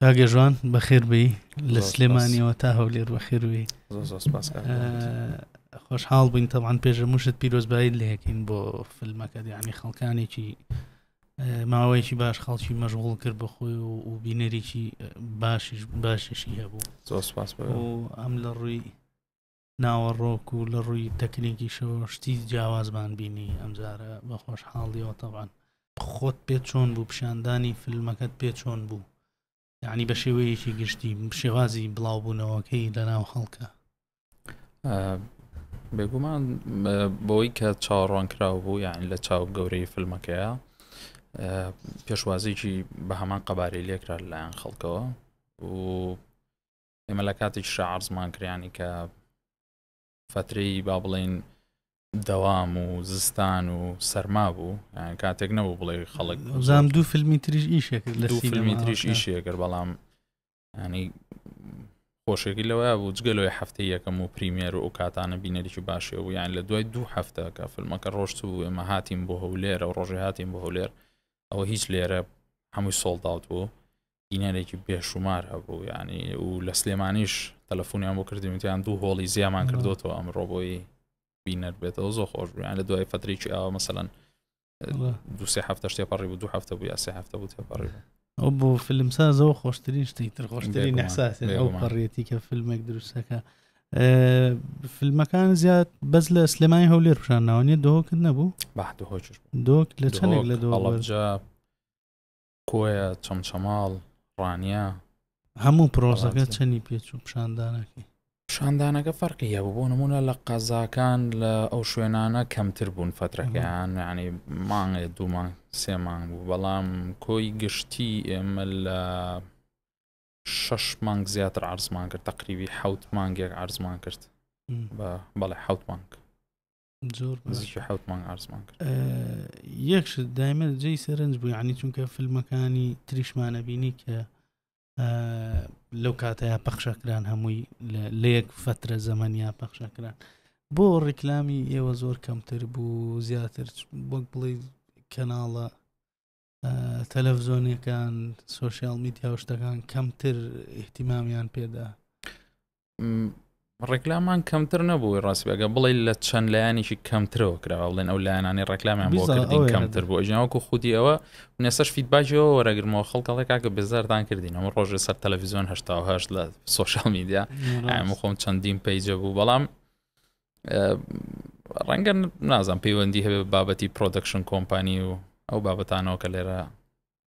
کاک ێژوان بەخێر بێی لە سلێمانیەوە تا هەولێر بەخێر بێی. زۆر زۆر سپاس کاک خۆشحاڵ بووین تەبعەن پێش هەموو شت پیرۆزباییت لێکەین بۆ فیلمەکەت، یعنی خەڵکانێکی ماوەیەکی باش خەڵکی مەشغوڵ کرد بە خۆی و بینەرێکی باشیش باشیشی هەبوو. زۆر سپاس بۆ ئەم لە ڕووی ناوەڕۆک و لە ڕووی تەکنیکیشەوە شتی جیاوازمان بینی ئەمجارە بە خۆشحاڵیەوە تەبعەن. خۆت پێ چۆن بوو پیشاندانی فیلمەکەت پێ چۆن بوو یعنی بە شێوەیەکی گشتی شێوازی بڵاوبوونەوەکەی لە ناو خەڵکە؟ بێگومان بەوەی کە چاوەڕوان کراو بوو یان لە چاو گەورەی فیلمەکەیە پێشوازێکی بە هەمان قەبارەی لێکرا لەلایەن خەڵکەوە و ئێمە لە کاتێکیشا عەرزمان کرد یانی کە فترەی با بڵێین دەوام و زستان و سەرما بوو یان کاتێک نەبوو بڵێ خەڵک زام دوو فیلمی تریش ئیشێ کرد لە دوو فیلمی تریش ئیشێ کرد بەڵام ینی خۆشێکی لەوە بوو جگە لەوەی هەفتەی یەکەم و premiere و ئەو کاتانە بینەرێکی باشێ بوو یان لە دوای دوو هەفتە کە فیلمەکە ڕۆشت بوو ئێمە هاتین بۆ هەولێر ئەو ڕۆژێ هاتین بۆ هەولێر ئەوە هیچ لێرە هەمووی sold out بوو بینەرێکی بێشومار هەبوو یعنی و لە سلێمانیش تەلەفۆنیان بۆ کردیم وتیان دوو هۆڵی زیامان کردوتەوە ئەمڕۆ بۆی بینەر بێتەوە زۆر خۆش بوو یان لە دوای فترێکی ئاوە مەسەلەن دوو سێ هەفتەش تێپەڕی بوو دوو هەفتە بوو یا سێ هەفتە بوو تێپەڕی بوو. ئەو بۆ فیلمسازەوە خۆشترین شتی تر خۆشترین احساس ئەو پەڕێتی کە فیلمێک دروستەکە فیلمەکان زیاد بەس لە سلێمانی هەولێر پیشان ناوە نیە دهۆکت نەبوو دۆک لە چەندێک لە دۆڵەجا کۆیە، چەمچەماڵ، ڕانیە. هەموو پرۆسەکە چەنی پێچوو پیشاندانەکەی؟ پیشاندانەکە فەرقی هەبوو بۆ نمونە لە قەزاکان لە ئەو شوێنانە کەمتر بوون فەترەکەیان یعنی مانگێ دوو مانگ سێ مانگ بوو بەڵام کۆی گشتی ئێمە لە شەش مانگ زیاتر عرضمان کرد تقریبی حوت مانگێک عرضمان کرد بەڵێ حوت مانگ زۆر نزیکی حوت مانگ عرضمان کرد یەک شت دایمە جێی سەرنج بوو یعنی چونکە فیلمەکانی تریشمانە بینی کە لەو کاتەیە پەخشەکران هەمووی لە یەک فترە زەمەنیا پەخشەکران بۆ ڕیکلامی ئێوە زۆر کەمتر بوو زیاتر وەک بڵێ کەناڵە تەلەڤزۆنیەکان سۆشیال میدیا و شتەکان کەمتر احتیمامیان پێدا. ڕێکلامان کەمتر نەبوو ڕاستی ئەگە بڵێ لە چەند لایەنێکی کەمترەوە کراوە بڵێن ئەو لایەنانی ڕێکلامیان بۆ کردین کەمتر بوو ئەژناوەکو خودی ئەوە نێسەش feedback یەوە وەرەگرمەوە خەڵکەڵێ کاکە بێزارتان کردین ئەمە ڕۆژێ سەر تەلەڤیزیۆن 88 لە social media ئەمە خۆم چەندین page ە بوو بەڵام ڕەنگە نازان پەیوەندی هەبێ بابەتی production company و ئەو بابەتانەوە کە لێرە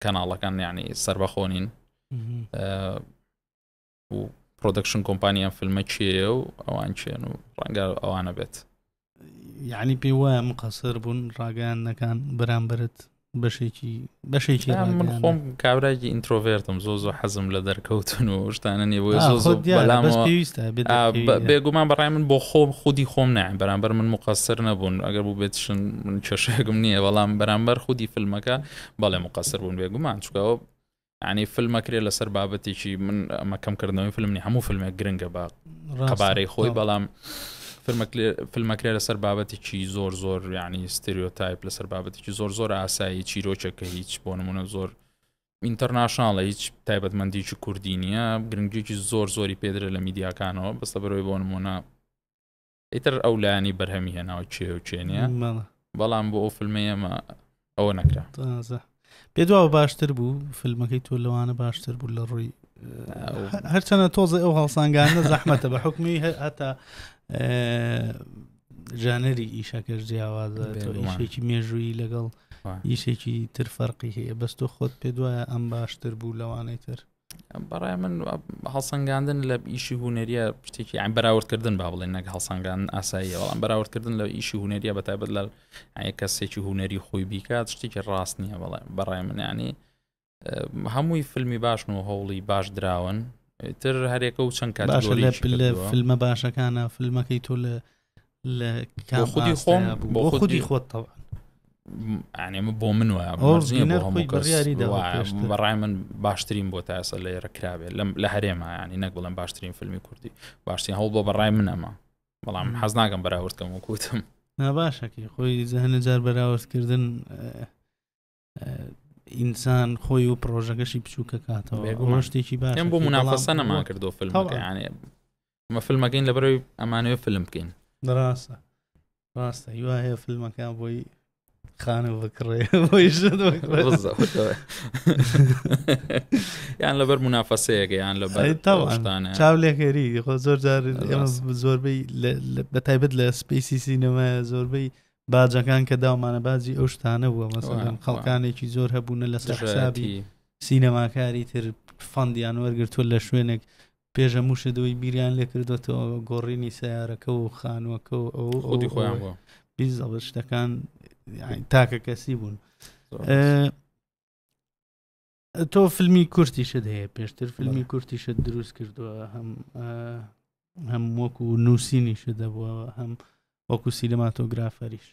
کەناڵەکان یعنی سربەخۆنین و production company ئەم فیلمە کێیە و ئەوان کێن و ڕەنگە ئەوانە بێت. یعنی پێی وایە مقەسەر بوون ڕاگەیاندنەکان بەرامبەرت بەشێکی بەشێکی من خۆم کابراکی introvert م زۆ زۆ حەزم لە دەرکەوتن و شتانە نیە بۆ زۆ زۆ بێگومان بەڕای من بۆ خۆم خودی خۆم نایم بەرامبەر من مقەسەر نەبوون ئەگەر بوو بێتشن من کێشەیەکم نییە بەڵام بەرامبەر خودی فیلمەکە بەڵێ مقەسەر بوون بێگومان چکەوە یعنی فیلم ئەکرێ لەسەر بابەتێکی من ئەمە کەمکردنەوەی فیلم نی هەموو فیلمێک گرنگە بە قەبارەی خۆی بەڵام فیلمەکرێ لەسەر بابەتێکی زۆر زۆر یعنی stereotype لەسەر بابەتێکی زۆر زۆر ئاسایی چیرۆکێک کە هیچ بۆ نمونە زۆر international ە هیچ تایبەتمەندیکی کوردی نییە گرنگێکی زۆر زۆری پێدرێ لە میدیاکانەوە بەستە بەرەوەی بۆ نمونە ئیتر ئەو لایەنی بەرهەمی هێناوە کێ و کێ نییە بەڵام بۆ ئەو فیلمەی ئێمە ئەوە نەکرا تازە پێ دواوە باشتر بوو فیلمەکەی تۆ لەوانە باشتر بوو لە ڕووی هەرچەنە تۆزە ئەو هەڵسانگانە زەحمەتە بە حکمی هەتا ژانەری ئیشەکەش جیاوازە تۆ ئیشێکی مێژوویی لەگەڵ ئیشێکی تر فەرقی هەیە بەس تۆ خۆت پێ دوایە ئەم باشتر بوو لەوانەی تر بەڕای من هەڵسەنگاندن لە ئیشی هوەریە شتێکی یان بەراوردکردن با بڵێن نەک هەڵسەنگان ئاساییە بەڵام بەراوردکردن لە ئیشی هوەریە بە تایبەت لە کەسێکی هوەری خۆی بیکات شتێکی ڕاست نییە بەڵێ بەڕای منیانی هەمووی فیلمی باشن و هەوڵی باش دراون تر هەرێکە و چەند کات لە فیلمە باشەکانە فیلمەکەی تۆ لە لە خودی خۆم بۆ خودی خۆت تەوان ئەمە بۆ من وایە بەڕای من باشترین بۆ تا ئێستا لێرە کرابێت لەم لە هەرێمە ینی نەک بڵێم باشترین فیلمی کوردی باشترین هەوڵ بۆ بەڕای من ئەمە بەڵام حەز ناکەم بەراورد کەم وەکوتم ناباشەکەی خۆی زەهنە جار بەراوردکردن. ئینسان خۆی و پرۆژەکەشی بچووکە کاتەوە شتێکی باش بۆ منافەسە نەمان کردو فیلمەکە یانێ ئەمە فیلمەکەین لەبەرەوەی ئەمانەوێ فیلم بکەین. ڕاستە ڕاستە هیوا هەیە فیلمەکان بۆی خانە بکڕێ بۆی ژن بکڕێ. بالضبط. یان لەبەر منافەسەیەکە یان لەبەر ئەی طبعاً. شتانە. چاو لێکەری خۆ زۆر جار ئێمە ڕاستە. زۆربەی بە تایبەت لە سپەیسی سینەمایە زۆربەی باجەکان کە داومانە باجی ئەو شتانە بووە مەسەلەن وا، وا. خەڵکانێکی زۆر هەبوونە لەسەر حسابی دژایەتی. سینەماکاری تر فەندیان وەرگرتووە لە شوێنێک پێش هەموو شت بیریان لێ کردوێتەوە گۆڕینی سیارەکە و خانووەکە و ئەو خودی خۆیان بووە بیزەڵ شتەکان تاکە کەسی بوون. تۆ فیلمی کورتیشت هەیە پێشتر فیلمی کورتیشت دروست کردووە هەم هەم وەکو نووسینیشت دەبووە هەم وەکو سینەماتۆگرافەریش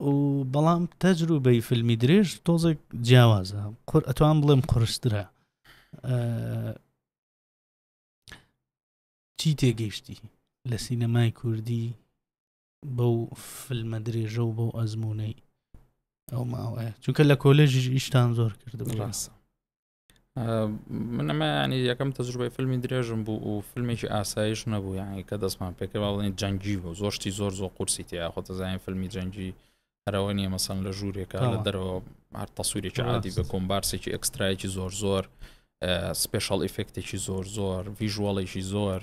و بەڵام تەجروبەی فیلمی درێژ تۆزێک جیاوازە قور ئەتوان بڵێم قورسترە چی تێگەیشتی لە سینەمای کوردی بەو فیلمە درێژە و بەو ئەزمونەی ئەو ماوەیە چونکە لە کۆلێژیش ئیشتان زۆر کرد ڕاستە من ئەمە ینی یەکەم تەجروبەی فیلمی درێژم بوو و فیلمێکی ئاسایش نەبوو یعنی کە دەستمان پێکرد باڵێن جەنگی بوو زۆر شتی زۆر زۆر قورسی تیا خۆ دەزانین فیلمی جەنگی هەرەوە نییە مەسەن لە ژوورێکە لە دەرەوە هەر تەسوورێکی عادی بە کۆمبارسێکی ئەکسترایەکی زۆر زۆر special effect ێکی زۆر زۆر visual ێکی زۆر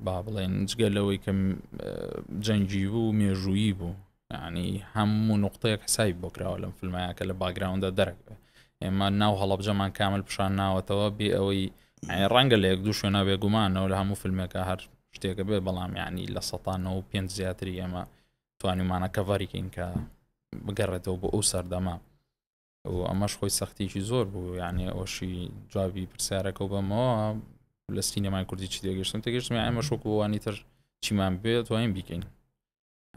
با بڵێن جگە لەوەی کە جەنگی بوو مێژوویی بوو ینی هەموو نقطەیەک حسابی بۆ کراوە لەم فیلمەیە کە لە background ا دەرەکەوێت ئێمە ناو هەڵەبجەمان کامل پیشان ناوەتەوە بێ ئەوەی ڕەنگە لە یەک دوو شوێنە بێگومانەوە لە هەموو فیلمێکە هەر شتێکە بێ بەڵام ینی 95% زیاتری ئێمە توانیمانە cover یکەین کە بگەڕێتەوە بۆ ئەو سەردەمە و ئەمەش خۆی سەختیکی زۆر بوو یعنی ئەوشی جوابی پرسیارەکە و بەمەوە لە سینەمای کوردی چی تێگەشتم تێگەشتم ئێمە شۆک وانی تر چیمان بێت توانین بیکەین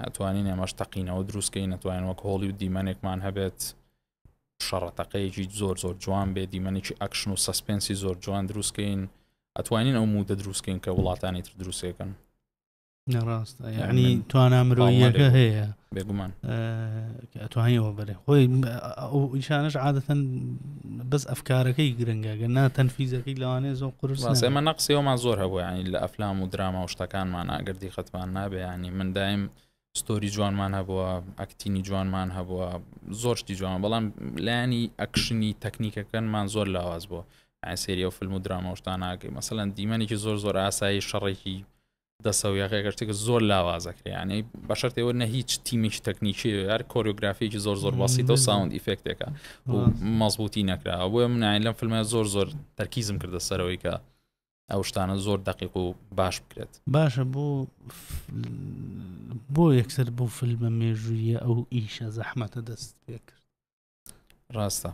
ئەتوانین ئێمەش تەقینەوە دروستکەین نەتوانین وەک هۆڵی و دیمەنێکمان هەبێت شەڕە تەقەیەکی زۆر زۆر جوان بێ دیمەنێکی ئەکشن و suspense ی زۆر جوان دروستکەین ئەتوانین ئەو mood ە دروستکەین کە وڵاتانی تر دروستەکەن ڕاستە یعنی توانا مرۆیەکە هەیە بێگومان ئەتوانیەوە بەرێ خۆی ئەو ئیشانش عادەتەن بەس ئەفکارەکەی گرنگە گەر نا تەنفیزەکەی لەوانەیە زۆر قورس ئێمە نەقسیەوەمان زۆر هەبوو ینی لە ئەفلام و دراما و شتەکانمان ئەگەر دیقەتمان نابێ ینی من دایم story جوانمان هەبووە acting ی جوانمان هەبووە زۆر شتی جوان بەڵام لایەنی ئەکشنی تەکنیکەکەنمان زۆر لاواز بووە سری ئەو فیلم و دراما و شتاناکەی مەسەلەن دیمەنێکی زۆر زۆر ئاسایی شەڕێکی دەسە و یاخەکە شتێکە زۆر لاوازەکرێ یعنی بە شەرتەوە نە هیچ تیمێکی تەکنیکی هەر کۆریۆگرافیکی زۆر زۆر بەسیتە و sound effect ێکە و مەزبوطی نەکراوە بۆیە منای لەم فیلمە زۆر زۆر تەرکیزم کردە سەرەوەی کە ئەو شتانە زۆر دقیق و باش بکرێت. باشە بۆ بۆ یەکسەر بۆ فیلمە مێژوویە ئەو ئیشە زەحمەتە دەست پێ کرد؟ ڕاستە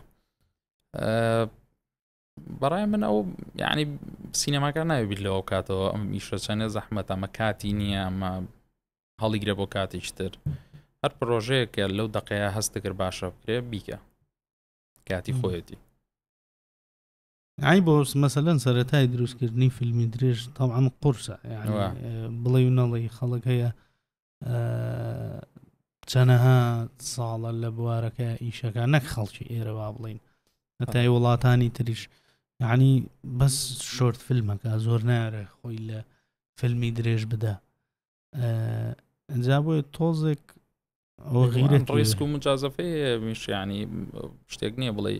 بەڕای من ئەو یعنی سینەماکە ناوێ بیر لەوە کاتەوە ئەم ئیشە چەندە زەحمەتە ئەمە کاتی نییە ئەمە هەڵیگرە بۆ کاتێکی تر هەر پرۆژەیەکە لەو دقەیە هەستە کرد باشە بکرێ بیکە کاتی خۆیەتی. ئای بۆ مەسەلەن سەرەتای دروستکردنی فیلمی درێژ تەعام قورسە بڵێ و نەڵی خەڵک هەیە چەنەها ساڵە لە بوارەکە ئیشەکە نەک خەڵکی ئێرە با بڵین هەتای وڵاتانی تریش یعنی بەس شۆرت فیلمەکە زۆر نارە خۆی لە فیلمی درێژ بدا ئەجا بۆیە تۆزێک ئەوە غیرەت ڕیسک و مجازەفەیە میشیانی شتێک نییە بڵێ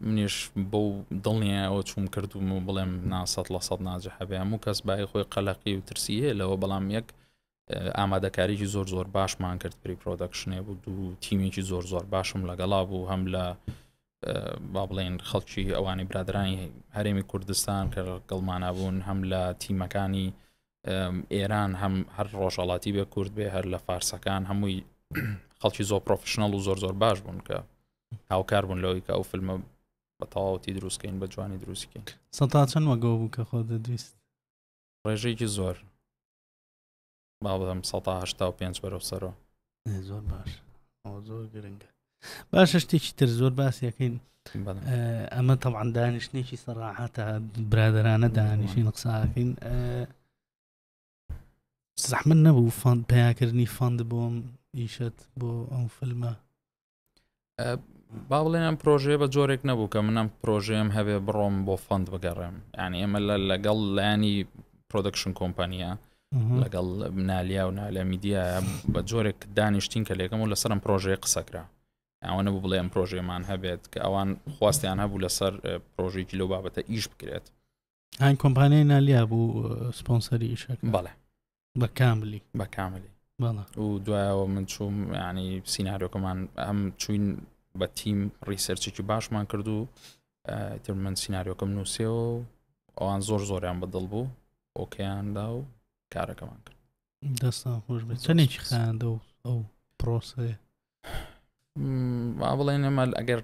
منیش بەو دڵنیایەوە چووم کردوم و بڵێم ناسەد لە سەد ناجح هەبێ هەموو کەس بای خۆی قەلەقی و ترسی هەیە لەوە بەڵام یەک ئامادەکاریی زۆر زۆر باشمان کرد pre-production ێ بوو دوو تیمێکی زۆر زۆر باشم لەگەڵا بوو هەم لە با بڵێن خەڵکی ئەوانی برادرانی هەرێمی کوردستان کە گەڵمانە بوون هەم لە تیمەکانی ئێران هەم هەر ڕۆژهڵاتی بێ کورد بێ هەر لە فارسەکان هەمووی خەڵکی زۆر professional و زۆر زۆر باش بوون کە هاوکار بوون لەوەی کە ئەو فیلمە بە تەواوەتی دروستکەین بە جوانی دروستکەین. سەتا چەند وەگەوە بوو کە خۆت دەدویست؟ ڕێژەیەکی زۆر با بڵێم 85% بەرەو سەرەوە. زۆر باش ئەوە زۆر گرنگە. باشە شتێکی تر زۆر باسیەکەین ئەمە تەعاان دانیشتێکی سەراحەتە برادرانە دانیشین قساکەین زەحمەت نەبوو fund پیاکردنی fund بۆم ئیشت بۆ ئەو فیلمە؟ با بڵێن ئەم پرۆژەیە بە جۆرێک نەبوو کە من ئەم پرۆژەیەم هەبێ بڕۆم بۆ fund بگەڕێم یعنی ئێمە لەگەڵ لایەنی production کۆمپانیا لەگەڵ نالیا و نالیا میدیا بە جۆرێک دانیشتین کە لەکەم و لەسەر ئەم پرۆژەیە قسەکرا ئەوە نەبوو بڵێ ئەم پرۆژەیەمان هەبێت کە ئەوان خواستیان هەبوو لەسەر پرۆژێکی لەو بابەتە ئیش بکرێت. هاین کۆمپانیای نالیا بوو سپۆنسەری ئیشەکە؟ بەڵێ. بە کاملی. بە کاملی. بەڵێ. و دوایەوە من چووم ینی سیناریۆکەمان ئەم چوین بە تیم research ێکی باشمان کرد و تر من سیناریۆکەم نووسەوە و ئەوان زۆر زۆریان بەدڵ بوو ئۆکەیاندا و کارەکەمان کرد. دەستان خۆش بێت چەندێکی خایاندە و ئەو پرۆسەیە؟ با بڵێن ئێمە ئەگەر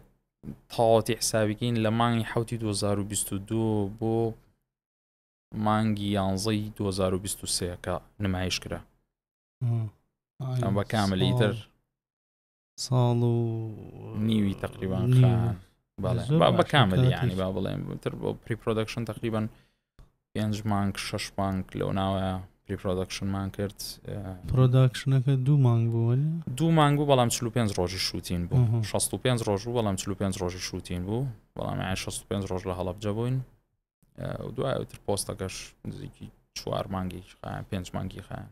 تەواوەتی حسابیکەین لە مانگی حوتی 2022 بۆ مانگی یانزەی 2023 کە نمایش کرا بە کاملی تر ساڵ و نیوی تقریبان بە کاملی ینی با بڵێم تر بۆ pre-production تقریبان پێنج مانگ شەش مانگ لەو ناوە pre-production مان کرد. production ەکە دوو مانگ بوو؟ دوو مانگ بوو بەڵام 45 ڕۆژی shooting بوو. 65 ڕۆژ بوو بەڵام 45 ڕۆژی shooting بوو بەڵام یان 65 ڕۆژ لە هەڵەبجە بووین دوای تر پۆستەکەش نزیکی چوار مانگی خایان پێنج مانگی خایان.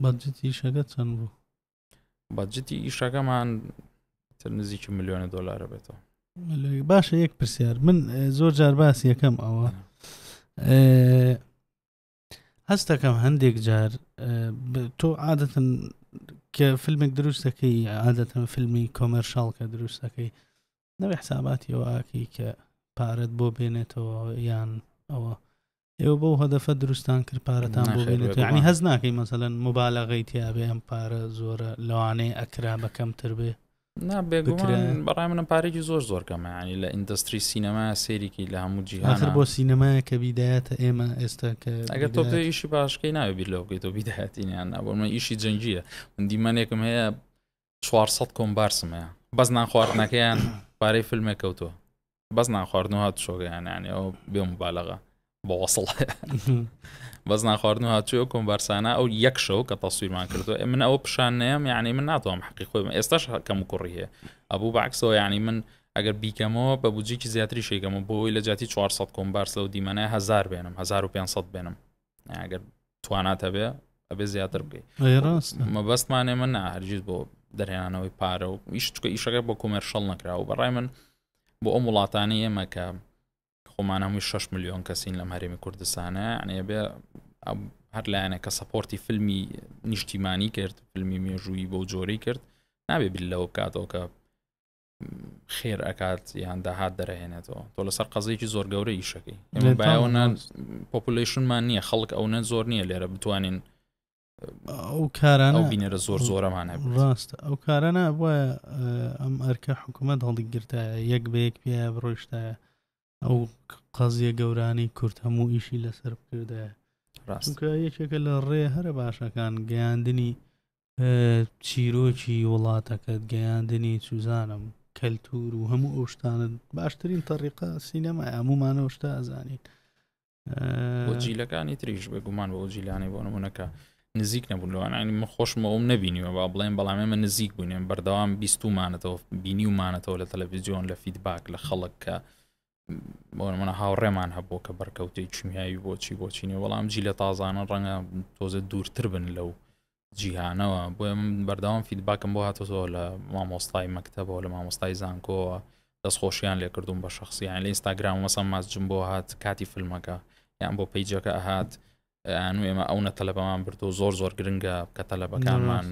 budget ی ئیشەکە چەند بوو؟ budget ی ئیشەکەمان تر نزیکی ملیۆنە دۆلارە بێتەوە. باشە یەک پرسیار من زۆر جار باس یەکەم ئەوە هەستەکەم هەندێک جار تۆ عادەتەن کە فیلمێک دروست دەکەی عادەتەن فیلمی commercial کە دروست دەکەی نەبێ حساباتی ئەوە ئاکەی کە پارەت بۆ بێنێتەوە یان ئەوە ئێوە بەو هەدەفە دروستان کرد پارەتان بۆ بێنێت ینی هەز ناکەی مەسەەن مبالغەی تیاابێ ئەم پارە زۆرە لەوانەیە ئەکرا بە کەمتر بێ. بێگومان بەڕای منم پارێکی زۆر زۆر کەمە ینی لە industry سینەما سێریکی لە هەموو جیهان آخر بۆ سینەمایە کە بیدایەتە ئێمە ئێستا کە ئەگەر تۆ بتەوێ ئیشی باشکەی ناوێ بیر لەوە بکەیتەوە بیدایەتینیان نا بۆ من ئیشی جەنگیە من دیمەنێکم هەیە 400 کۆمبارسم هەیە بەس نان خواردنەکەیان پارەی فیلمێک کەوتووە بەس نان خواردن و هات شۆگەیان یعنی ئەو بێ مبالغە بۆ وەسڵ بەس نان خواردن و هاتووە کۆمبارسانە ئەو یەک شەو کە تەسویرمان کردو من ئەوە پیشان نەیەم یعنی من ناتوانم حەقی خۆی ئێستاش کەم و کوڕی هەیە ئەبوو بەعکسەوە یعنی من ئەگەر بیکەمەوە بە بودجێکی زیاتری شەیکەمەوە بۆی لە جاتی 400 کۆمبارس لەو دیمەنە 1000 بێنم 1500 بێنم ئەگەر توانات هەبێ ئەبێ زیاتر بکەیت مەبەستمان ئێمە نا هەرگیز بۆ دەرهێنانەوەی پارە و ئیش چکە ئیشەکە بۆ commercial نەکرا و بەڕای من بۆ ئەم وڵاتانی ئێمە کە خۆمان هەمووی 6 میلیۆن کەسین لەم هەرێمی کوردستانە یعنی بێ هەر لایەنە کە support ی فیلمی نیشتیمانی کرد فیلمی مێژوویی بەو جۆری کرد نابێ بیر لەوە بکاتەوە کە خێر ئەکات یان داهات دەرەهێنێتەوە تۆ لەسەر قەزێکی زۆر گەورە ئیشەکەی ئێمە باەوەە population مان نییە خەڵک ئەو نە زۆر نییە لێرە بتوانین ئەو کارانە بینەرە زۆر زۆرەمان هەبێت ڕاستە ئەو کارانە وایە ئەم ئەرکە حکوومەت هەڵیگرتایە یەک بە یەک پێ بڕۆیشتایە ئەو قەزیە گەورانەی کورد هەموو ئیشی لەسەر بکردایە ڕاستکە یەکێکە لە ڕێ هەرە باشەکان گەیاندنی چیرۆکی وڵاتەکەت گەیاندنی چوزانم کەلتور و هەموو ئەو شتانە باشترین تەریقە سینەما هەمومانەوە شتە ئەزانین بۆ جیلەکانی تریش بێگومان بۆ جیلانی بۆ نمونەکە نزیک نەبوون لەوان ینی من خۆشم ئەوم نەبینیوە با بڵێن بەڵام ئێمە نزیک بووین بەردەوام بیستومانەتەوە بینیومانەتەوە لە تەلەڤیزیۆن لە feedback لە خەڵک کە بۆ نمونە هاوڕێمان هەبوو کە بەرکەوتەی کیمیایی بۆچی بۆچی نیە بەڵام جیلە تازانە ڕەنگە تۆزە دوورتر بن لەو جیهانەوە بۆیە من بەردەوام feedback م بۆ هاتۆتەوە لە مامۆستای مەکتەبەوە لە مامۆستای زانکۆوە دەستخۆشیان لێکردوم بە شخصیان لە ئینستاگرام مەسەم ماسجم بۆ هات کاتی فیلمەکە یان بۆ page ەکە ئەهات ئەن و ئێمە ئەو نە تەلەبەمان بردو زۆر زۆر گرنگە کە تەلەبەکانمان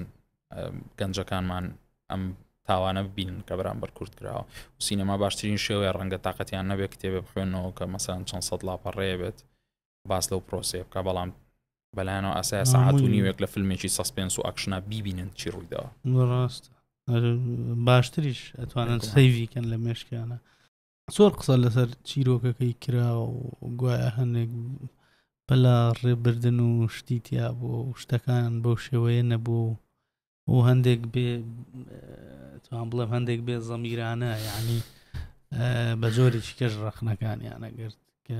گەنجەکانمان ئەم تاوانە ببینن کە بەرامبەر کورد کراوە و سینەما باشترین شێوەیە ڕەنگە تااقەتیان نەبێت کتێبێ بخوێنەوە کە مەسەن چەند سەد لاپەڕەیە بێت باس لەو پرۆسەیە بکە بەڵام بەلایەنەوە ئاسایە سەعات و نیوێک لە فیلمێکی suspense و action ا بیبینن چی ڕوویداوە. ڕاستە باشتریش ئەتوانن save ی کەن لە مێشکیانە. زۆر قسە لەسەر چیرۆکەکەی کرا و گوایە هەندێک بەلا ڕێبردن و شتی تیا بوو و شتەکان بەو شێوەیە نەبوو و هەندێک بێ توان بڵێم هەندێک بێ زەمیرانە یعنی بە جۆرێکی کەش ڕەخنەکانیانە گرت کە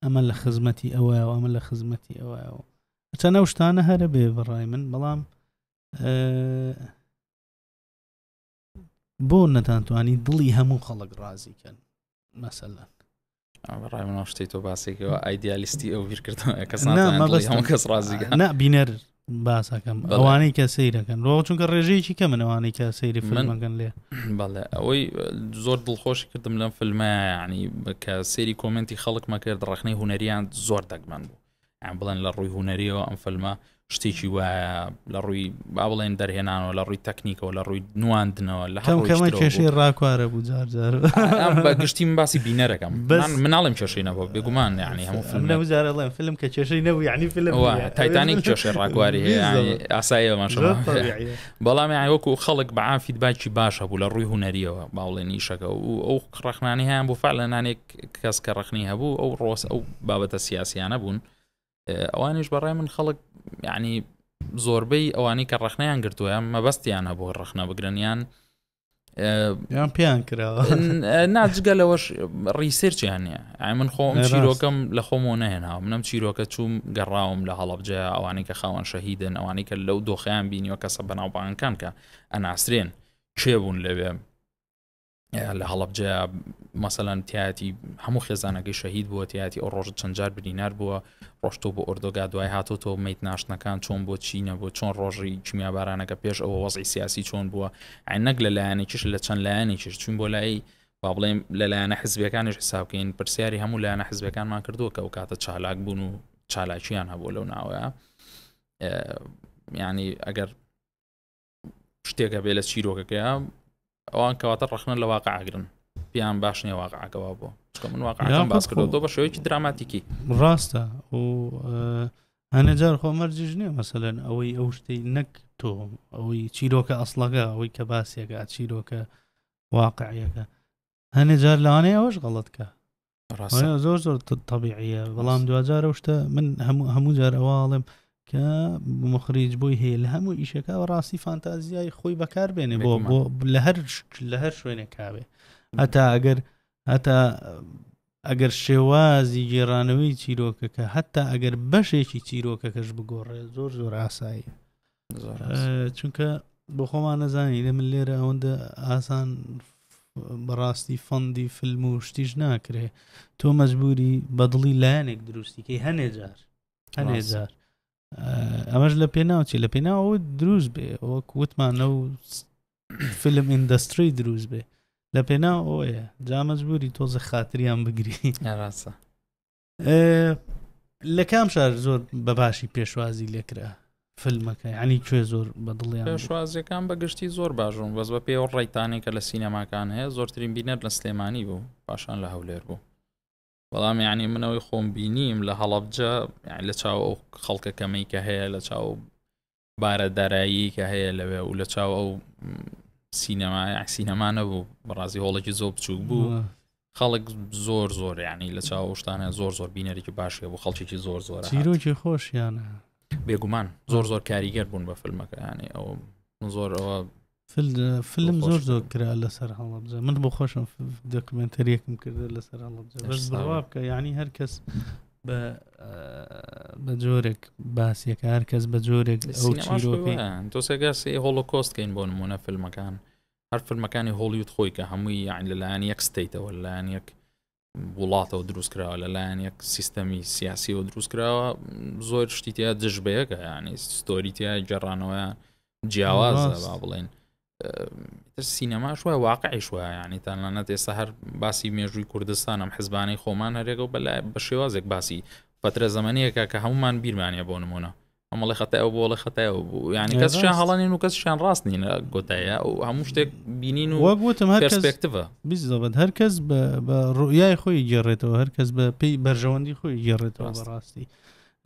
ئەمە لە خزمەتی ئەوە و ئەمە لە خزمەتی ئەوە چەند ئەو شتانە هەرە بێ بەڕای من بەڵام بۆ نەتانتوانی دڵی هەموو خەڵک ڕازی کەن مەسەلەن؟ ڕای من شتەی تۆ باسێکەوە ئایدیالیستی ئەو بیرکردنەوە کەس هەموو کەس ڕازی نا بینەر باسەکەم ئەوانەی کە سەیرەکەن ڕۆ چونکە ڕێژەیەکی کە منەوانەی کە سەیری فیلمەکەن لێ بەڵێ ئەوەی زۆر دڵخۆشی کردم لەم فیلمە ینی کە سێری کۆمنتی خەڵکمە کرد ڕخنەی هوەریان زۆر دەگمەن بوو یان بڵێن لە ڕووی هوەریەوە ئەم فیلمە شتێکی وایە لە ڕووی با بڵێن دەرهێنانەوە لە ڕووی تەکنیکەوە لە ڕووی نواندنەوە لە کەم کەمە کێشەی ڕاکوارە بوو جار جار بە گشتی من باسی بینەرەکەم بەس مناڵم کێشەی نەبوو بێگومان یعنی هەموو فیلم لەو جارە ڵێم فیلم کە کێشەی نەبوو یعنی فیلم تایتانیک کێشەی ڕاکواری هەیە ئاساییە ماشەڵا بەڵام یعنی وەکو خەڵک بە عام فیدباکی باش هەبوو لە ڕووی هوەریەوە باڵێن ئیشەکە و ئەو ڕخنانی هەیان بۆ فعلەنانێک کەس کە ڕخنی هەبوو ئەو ڕۆس ئەو بابەتە سیاسیانە بوون ئەوانیش بەڕای من خەڵک یعنی زۆربەی ئەوانەی کە ڕخنەیان گرتووە مەبەستیان هەبوو ڕخنە بگرن یان یان پێیان کراوە ناجگە لەوەش ڕیسێرچیان نییە ئای من خۆم چیرۆکەم لە خۆمەوە نەهێناوە منم چیرۆکە چوم گەڕاوم لە هەڵەبجە ئەوانەی کە خاوەن شەهیدن ئەوانەی کە لەو دۆخیان بینیوە کەسە بەناوبانکان کە ئەناسرێن کێ بوون لەوێ لە هەڵەبجە مەسەلەن تایەتی هەموو خێزانەکەی شەهید بووە تایەتی ئەو ڕۆژە چەند جار برینار بووە ڕۆشتۆ بۆ ئۆردۆگا دوای هاتۆتەوە میت ناشتنەکان چۆن بۆ چی نەبوو چۆن ڕۆژی کیمیابارانەکە پێش ئەوە وەزعی سیاسی چۆن بووە نەک لە لایەنێکیش لە چەند لایەنێکیش چون بۆ لای با بڵێم لە لایەنە حزبەکانیش حسابکەین پرسیاری هەموو لایەنە حزبەکانمان کردووە کە ئەو کاتە چالاک بوون و چالاکیان هەبوو لەو ناوەیە ینی ئەگەر شتێک هەبێ لە چیرۆکەکەیا ئەوان کەواتە ڕەخنە لە واقع ئەگرن پێیان باش نییە واقعەکەەوە بۆ چکە من واقعەکەم باس کردەوە بە شێوەیەکی دراماتیکی ڕاستە و هەنێ جار خۆ مەرجیش نییە مەسەلەن ئەوەی ئەو شتەی نەک تۆ ئەوەی چیرۆکە ئەسڵەکە ئەوەی کە باسیەکە چیرۆکە واقعیەکە هەنێ جار لەوانەیە ئەوەش غەڵەت کە زۆر زۆر طبیعیە بەڵام دوجار ئەو شتە من هەموو هەموو جار ئەوواڵم کە مخریج بۆی هەیە لە هەموو ئیشەکە ڕاستی فانتازیای خۆی بەکار بێنێ بۆ بۆ لە هەر لە هەر شوێنێک کاوێ هەتا ئەگەر هەتا ئەگەر شێوازی گێڕانەوەی چیرۆکەکە هەتا ئەگەر بەشێکی چیرۆکەکەش بگۆڕێ زۆر زۆر ئاساییە چونکە بۆ خۆمان نەزانی لە من لێرە ئەوەندە ئاسان بەڕاستی فەندی فیلم و شتیش ناکرێ تۆ مەجبوری بەدڵی لایەنێک دروستیکەی هەنێ جار هەنێ جار ئەمەش لە پێناوچی لە پێناوە دروست بێ وەک وتمانە و فیلم ئیندەستری دروست بێ لە پێناو ئەوەیە جا مەجبوری تۆزە خاتریان بگری ڕاستە لە کام شار زۆر بە باشی پێشوازی لێکرا فیلمەکە ینی کوێ زۆر بەدڵیان پێشوازیەکان بە گشتی زۆر باشون بەس بە پێ ڕێتانی کە لە سینەماکان هەیە زۆرترین بینەر لە سلێمانی بوو پاشان لە هەولێر بوو بەڵام یعنی منەوەی خۆم بینیم لە هەڵەبجە یعنی لە چاو ئەو خەڵکە کەمەی کە هەیە لە چاو بارە دارایی کە هەیە لەوێ و لە چاو ئەو سینەما سینەما نەبوو بەڕازی هۆڵێکی زۆر بچووک بوو خەڵک زۆر زۆر ینی لە چاو شتانە زۆر زۆر بینەرێکی باشێ بوو خەڵکێکی زۆر زۆر چیرۆکی خۆشیانە بێگومان زۆر زۆر کاریگەر بوون بە فیلمەکە ینی ئەو زۆر ئەوە فیلم زۆر زۆر کرا لەسەر هەڵەبجە من بۆ خۆشم دۆکمنتەریەکم کردە لەسەر هەڵەبجە بەس بڕوا بکە یعنی هەر کەس بە بە جۆرێک باسیەکە هەر کەس بە جۆرێک ئەو چیرۆکی تۆسێگا سێ هۆڵۆکۆست کەین بۆ نمونە فیلمەکان هەر فیلمەکانی هۆڵیوود خۆی کە هەمووی یان لەلایەن یەک ستەیتەوە لەلایەن یەک وڵاتەوە دروست کراوە لەلایەن یەک سیستەمی سیاسیەوە دروست کراوە زۆر شتی تیا دژ بەیەکە ینی ستۆری تیا گەڕانەوەیان جیاوازە با بڵێن تر سینەماش وایە واقعیش وایە ینی تەنانەت ئێستا هەر باسی مێژووی کوردستان ئەم حزبانەی خۆمان هەرێکە و بەلای بە شێوازێک باسی فترە زەمەنیەکە کە هەمومان بیرمانە بۆ نمونە ئەمەڵێ خەتای ئەو بۆڵێ خەتای ئەو بوو یعنی کەسیان هەڵە نین و کەسیان ڕاست نین گۆتایە و هەموو شتێک بینین و وەک وتم هەر کەس پرسپێکتیڤە بالضبط هەر کەس بە ڕوئیای خۆی گێڕێتەوە هەر کەس بە پێی بەرژەوەندی خۆی گێڕێتەوە ڕاست. بەڕاستی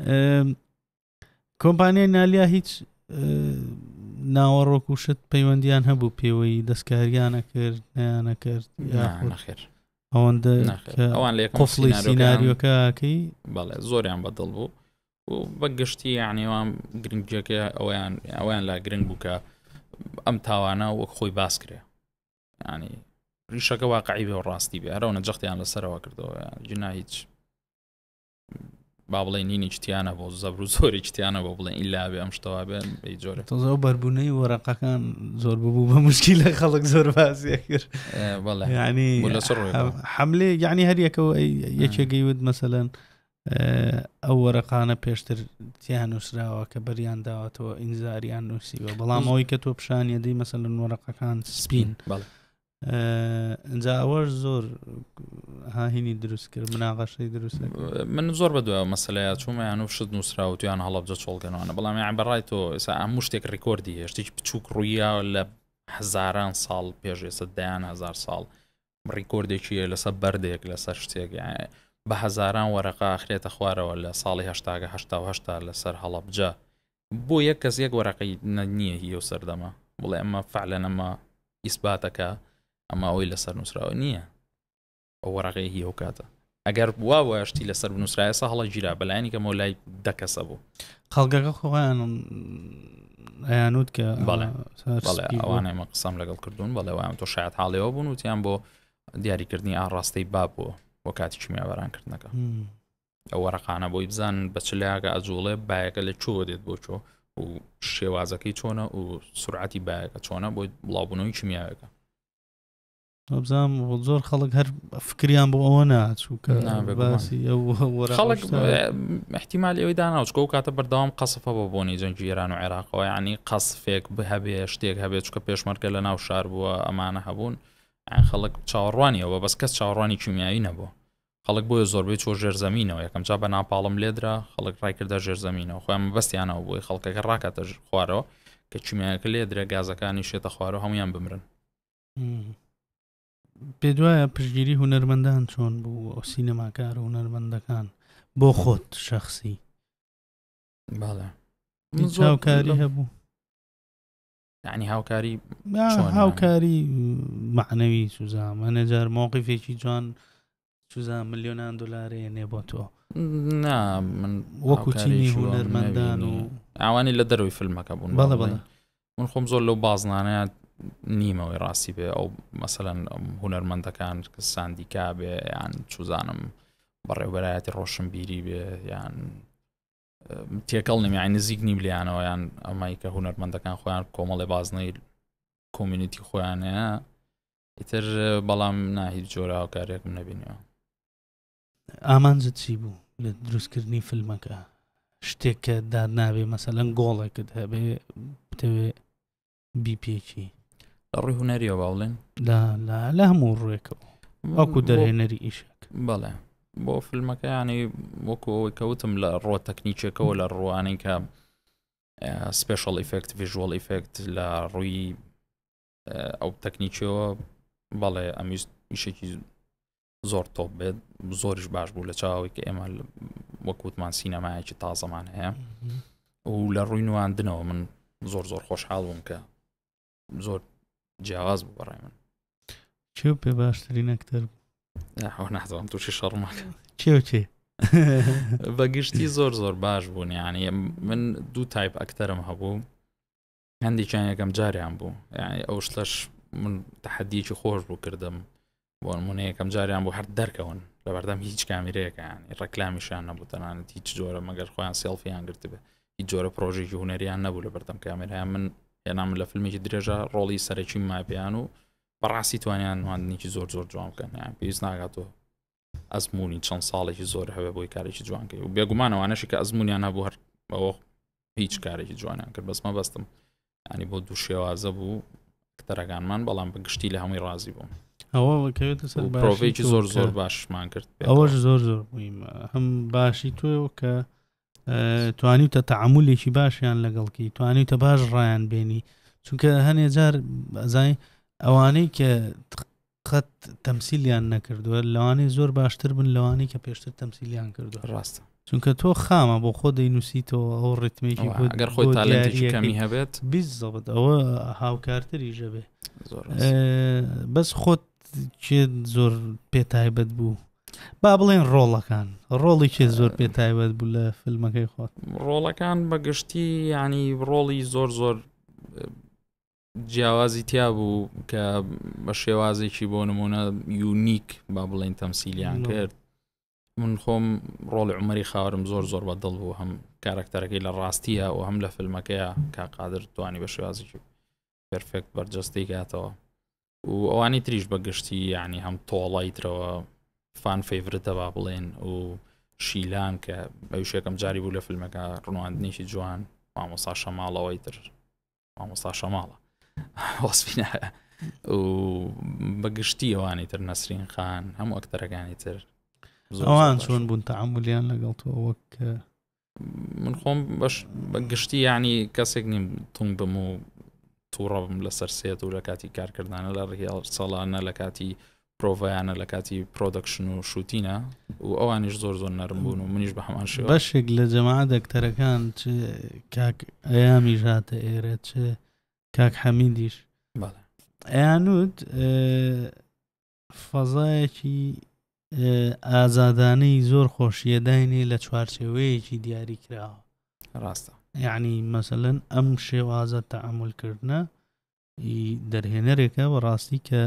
ئەم، کۆمپانیای نالیا هیچ ناوەڕۆک و شت پەیوەندیان هەبوو پێوەی دەستکاریانە کرد نیانە کرد یاخود نەخێر ئەوەندە نەخێر. کە ئەوان لە یەکەم قفڵی سیناریۆکەیان سیناریۆکەکەی بەڵێ زۆریان بەدڵ بوو و بە گشتی یعنی ئەوان گرنگیەکە ئەویان ئەویان لا گرنگ بوو کە ئەم تاوانە وەک خۆی باس کرێ ینی ڕیشەکە واقعی بێ و ڕاستی بێ هەرەوە جەختیان لەسەرەوە کردەوە جنا هیچ با بڵێن نینێکی تیانە بۆ زەبر و زۆرێکی تیانە بۆ بڵێن ئیلا بێ ئەم شتەوا بێ بەی جۆرە. تۆزە ئەو بەربوونەی وەرەقەکان زۆر ببوو بە مشکیلە خەڵک زۆر باسیە کرد. بەڵێ. یعنی بۆ لە چ ڕوویەکەوە؟ حەملێ یعنی هەر یەکەوە یەکێک گەیوت مەسەلەن ئەو وەرەقانە پێشتر تیان نووسراوە کە بەریان داوەتەوە ئینزاریان نووسیوە، بەڵام ئەوەی کە تۆ پیشانیە دەی مەسەلەن وەرەقەکان سپین. ئینجا ئەوەش زۆر هاهینی دروست کرد، مناقەشەی دروست کرد. من زۆر بە دوای مەسەلەیە چوومە یان و شت نووسراوە تویان هەڵەبجە چۆڵکەنەوەنە، بەڵام یان بەڕای تۆ ئێستا هەموو شتێک ڕیکۆردی هەیە، شتێکی بچووک ڕوویە لە هەزاران ساڵ پێش ئێستا، دەیان هەزار ساڵ ڕیکۆردێکی هەیە لەسەر بەردێک لەسەر شتێک، یان بە هەزاران وەرەقە ئەخرێتە خوارەوە لە ساڵی هەشتاگە هەشتا و هەشتا لەسەر هەڵەبجە. بۆ یەک کەس یەک وەرەقەی نییە هی ئەو سەردەمە بڵێ ئەمە فعلەن ئەمە ئیسباتەکە ئەمە ئەوەی لەسەر نووسراوە نییە، ئەو وەرەقەی هی ئەو کاتە. ئەگەر وا وایە شتی لەسەر بنووسرایە سا هەڵە گیرا، بەلایەنی کەمەوە لای دە کەسە بوو. خەڵکەکە خۆیان ئەیانوت کە بەڵێ. سەر بەڵێ، سپی بوو. ئەوانەی من قسەم لەگەڵ کردوون، بەڵێ وایان تۆ شایەت حاڵیەوە بوون، وتیان بۆ دیاریکردنی ئاڕاستەی با بووە بۆ کاتی کیمیابارانکردنەکە. ئەو وەرەقانە بۆی بزانن بە چ لایەکە ئەجوڵێ، بایەکە لە کوێوە دێت بۆ کوێ و شێوازەکەی چۆنە و سرعەتی بایەکە چۆنە بۆی بڵاوبوونەوەی کیمیاوەکە. بزانم زۆر خەڵک هەر فکریان بۆ ئەوە ناچوو کە نا، بێگومان. باسی ئەو وەرەقە خەڵک شتە. احتیمال ئەوەی داناوە، چونکە ئەو کاتە بەردەوام قەسفە بە بۆنەی جەنگی ئێران و عێراقەوە، یعنی قەسفێک هەبێ شتێک هەبێ، چونکە پێشمەرگە لە ناو شار بووە، ئەمانە هەبوون، یعنی خەڵک چاوەڕوانی ئەوە، بەس کەس چاوەڕوانی کیمیایی نەبوو. خەڵک بۆیە زۆربەی چۆ ژێرزەمینەوە، یەکەم جا بە ناپاڵم لێدرا، خەڵک ڕای کردە ژێرزەمینەوە، خۆیان مەبەستیانەوە بۆی خەڵکەکە ڕاکاتە خوارەوە کە کیمیایەکە لێدرا، گازەکانی شێتە خوارەوە، هەمویان بمرن. پێ دوایە پشتگیری هونەرمەندان چۆن بوو، ئەو سینەماکار و هونەرمەندەکان بۆ خۆت شەخسی؟ بەڵێ. هیچ زۆر هاوکاری لەم هەبوو؟ یعنی هاوکاری چۆن؟ هاوکاری معنەوی سوزام، هەنێ جار موقفێکی جوان سوزام ملیۆنان دلارێ نێ بۆ تۆ. نا، من وەکو هاوکاری چینی چووە، هونەرمەندان و نەبینی. ئەوانەی لە دەرەوەی فیلمەکە بوون، بەڵێ، بەڵێ. بەڵێ. من خۆم زۆر لەو بازنانەیە نیمەوەی ڕاستی بێ، ئەو مەسەلەن هونەرمەندەکان کە ساندیکا بێ یان چوزانم بەڕێوبەرایەتی ڕۆشنبیری بێ یان تێکەڵ نیم، یان نزیک نیم لیانەوە، یان ئەمای کە هونەرمەندەکان خۆیان کۆمەڵێ بازنەی کۆمیونیتی خۆیانەیە ئیتر، بەڵام نا هیچ جۆرە هاوکاریەکم نەبینیەوە. ئامانجت چی بوو لە دروستکردنی فیلمەکە؟ شتێک کە داد نابێ، مەسەلەن گۆڵێکت هەبێ بتەوێ بیپێکی. لە ڕووی هونەریەوە با بڵێن؟ لا، لا، لە هەموو ڕوویەکەوە. وەکو دەرهێنەری ئیشێک. بەڵێ. بۆ فیلمەکە یعنی وەکو ئەوەی کەوتم لە ڕووە تەکنیکێکەوە، لە ڕوانەی کە سپێشەل ئیفێکت، ڤیژوەل ئیفێکت، لە ڕووی ئەو تەکنیکیەوە بەڵێ ئەمیست ئیشێکی زۆر تۆپ بێت، زۆریش باش بوو لە چاوەوەی کە ئێمە وەک وتمان سینەمایەکی تازەمان هەیە. و لە ڕووی نواندنەوە من زۆر زۆر خۆشحاڵ بووم کە زۆر جیاواز بوو بەڕای من. کێ پێ باشترین ئەکتەر بوو؟ ئەوە نازانم تووشی شەڕمەکە. کێ و کێ؟ بە گشتی زۆر زۆر باش بوون. یعنی من دوو تایپ ئەکتەرم هەبوو، هەندێکیان یەکەم جاریان بوو، یعنی ئەو شتەش من تەحەدیەکی خۆش بوو کردم. بۆ نمونە یەکەم جاریان بوو هەر دەرکەون لە بەردەم هیچ کامیرەیەکە، یعنی ڕێکلامیشیان نەبوو، تەنانەت هیچ جۆرە مەگەر خۆیان سێڵفیان گرتبێ، هیچ جۆرە پرۆژێکی هونەریان نەبوو لە بەردەم کامێرایان. من هێنام لە فیلمێکی درێژە ڕۆڵی سەرەکی ماپیان و بەڕاستی توانیان نواندنێکی زۆر زۆر جوان بکەن. یان پێویست ناکاتەوە ئەزمموی چەند ساڵێکی زۆر هەبێ بۆی کارێکی جوانکەی، و بێگومانەوانەشی کە ئەزممویان هەبوو هەر ئەوە هیچ کارێکی جوانیان کرد. بەس مەبەستم ینی بۆ دوو شێوازە بوو ئەکتەرەکانمان، بەڵام بە گشتی لە هەمووی ڕازی بووم. ئەوە کەوێتە سەر و باشی پرۆڤێکی تۆ زۆر کە زۆر باشمان کرد پێکەوە. ئەوەش زۆر زۆر مهمە، هەم باشی تۆ کە، توانیوتە تەعامولێکی باشیان لەگەڵکی، توانیوتە باش ڕایان بێنی، چونکە هەنێ جار ئەزای ئەوانەی کە قەت تەمسیلیان نەکردووە لەوانەیە زۆر باشتر بن لەوانەی کە پێشتر تەمسیلیان کردووە. ڕاستە. چونکە تۆ خامە بۆ خۆ دەینووسیتەوە، ئەو ڕیتمێکی ئەگەر خۆی بۆ تالنتێکی دیاریەکەی کەمی هەبێت. بیزەبت، ئەوە هاوکارتریش ئەبێ. زۆر ڕاست. بەس خۆت کێ زۆر پێتایبەت بوو؟ با بڵێن ڕۆڵەکان، ڕۆڵی کێ زۆر پێتایبەت بوو لە فیلمەکەی خۆت؟ ڕۆڵەکان بەگشتی ینی ڕۆڵی زۆر زۆر جیاوازی تیا بوو کە بە شێوازێکی بۆ نمونە یونیک با بڵێن تەمسیلیان کرد. من خۆم ڕۆڵی عومەری خاوەرم زۆر زۆر بە دڵ بوو هەم کارکتەرەکەی لە ڕاستیە و هەم لە فیلمەکەیە کا قادر توانی بە شێوازێکی پرفێکت بەرجەستەی کاتەوە و ئەوانی تریش بە گشتی یعنی هەم تۆڵی ترەوە fan favorite ە با بڵێن و شیلان کە ئەویش یەکەم جاری بوو لە فیلمەکە ڕنواندنێکی جوان مامۆسا شەماڵەوەی تر مامۆستا شەماڵە وەسفی نایە و بە گشتی ئەوانی تر نەسرین خان هەموو ئەکتەرەکانی تر ئەوان چۆن بوون تەعامولیان لەگەڵ تۆ وەک من خۆم بەش بە گشتی یعنی کەسێک نیم تونگ بم و تووڕە بم لەسەر set و لە کاتی کارکردانە لە rehearsal انە لە کاتی پرۆڤیانە لە کاتی production و shooting ە و ئەوانیش زۆر زۆر نەرم بوون و منیش بە هەمان شێوە بەشێک لە جەماعە دەکتەرەکان چ کاک ئەیامیش هاتە ئێرە چ کاک حەمیدیش ئەیانوت فەزایەکی ئازادانەی زۆر خۆشیە داینێ لە چوارچێوەیەکی دیاری کراوە ڕاستە یعنی مەسەلەن ئەم شێوازە تەعامولکردە دەرهێنەرێکە بەڕاستی کە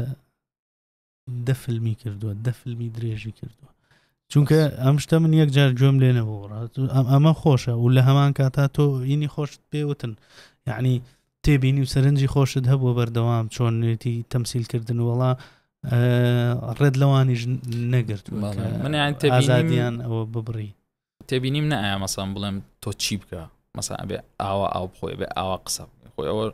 دە فیلمی کردووە دە فیلمی درێژی کردووە چونکە ئەم شتە من یەک جار گوێم لێ نەبوو ئەمە خۆشە و لە هەمان کاتا تۆ ئینی خۆشت پێوتن یعنی تێبینی و سەرنجی خۆشت هەبووە بەردەوام چۆنێتی تەمسیلکردن وڵا ڕێت لەوانیش نەگرت من ئازادیان ئەوە ببڕی تێبینیم نەئایا مەسان بڵێم تۆ چی بکە مەسا ئەبێ ئاوا ئاو بخۆی بێ ئاوا قسە خۆی ئەوە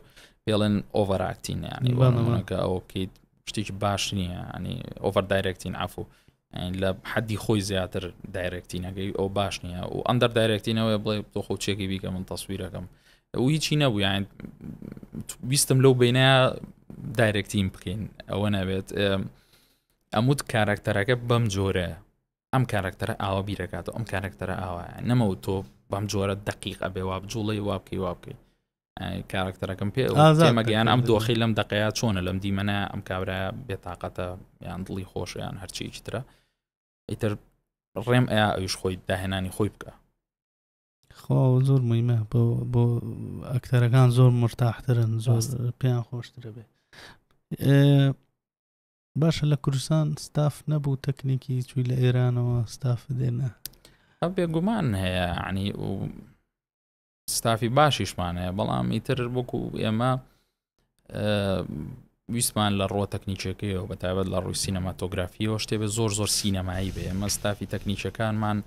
پێڵێن overacting ینی بەڵامەکە ئەوە بکەیت شتێکی باش نییە ینی over directing عفو لە حەدی خۆی زیاتر directing ەکەی ئەو باش نییە و under directing ەوەی بڵێ تۆ خۆ چێکی بیکە من تەسویرەکەم و هیچی نەبوو یان ویستم لەو بینە directing بکەین ئەوە نەبێت ئەموت کارکتەرەکە بەم جۆرەیە ئەم کارەکتەرە ئاوا بیرەکاتەوە ئەم کارەکتەرە ئاوایە نەمەوت تۆ بەم جۆرە دقیق ئەبێ وا بجوڵێ وا بکەی وا بکەی کارکتەرەکەم پێ مەگەیان ئەم دۆخی لەم دقەیە چۆنە لەم دیمەنە ئەم کابرا بێتاقەتە یان دڵی خۆش یان هەرچیەکی ترە ئیتر ڕێم ئەیا ئەویش خۆی داهێنانی خۆی بکە خوا زۆر مهمە بۆ بۆ ئەکتەرەکان زۆر مرتاحترن زۆر پێیان خۆشترە بێ باشە لە کوردستان ستاف نەبوو تەکنیکی چووی لە ئێرانەوە ستاف دێنە بێگومان هەیە عنی و ستافی باشیشمان هەیە بەڵام ئیتر وەکو ئێمە ویستمان لە ڕووە تەکنیکەکەیەوە بە تایبەت لە ڕووی سینەماتۆگرافیەوە شتێ بە زۆر زۆر سینەمایی بێ ئێمە ستافی تەکنیکەکانمان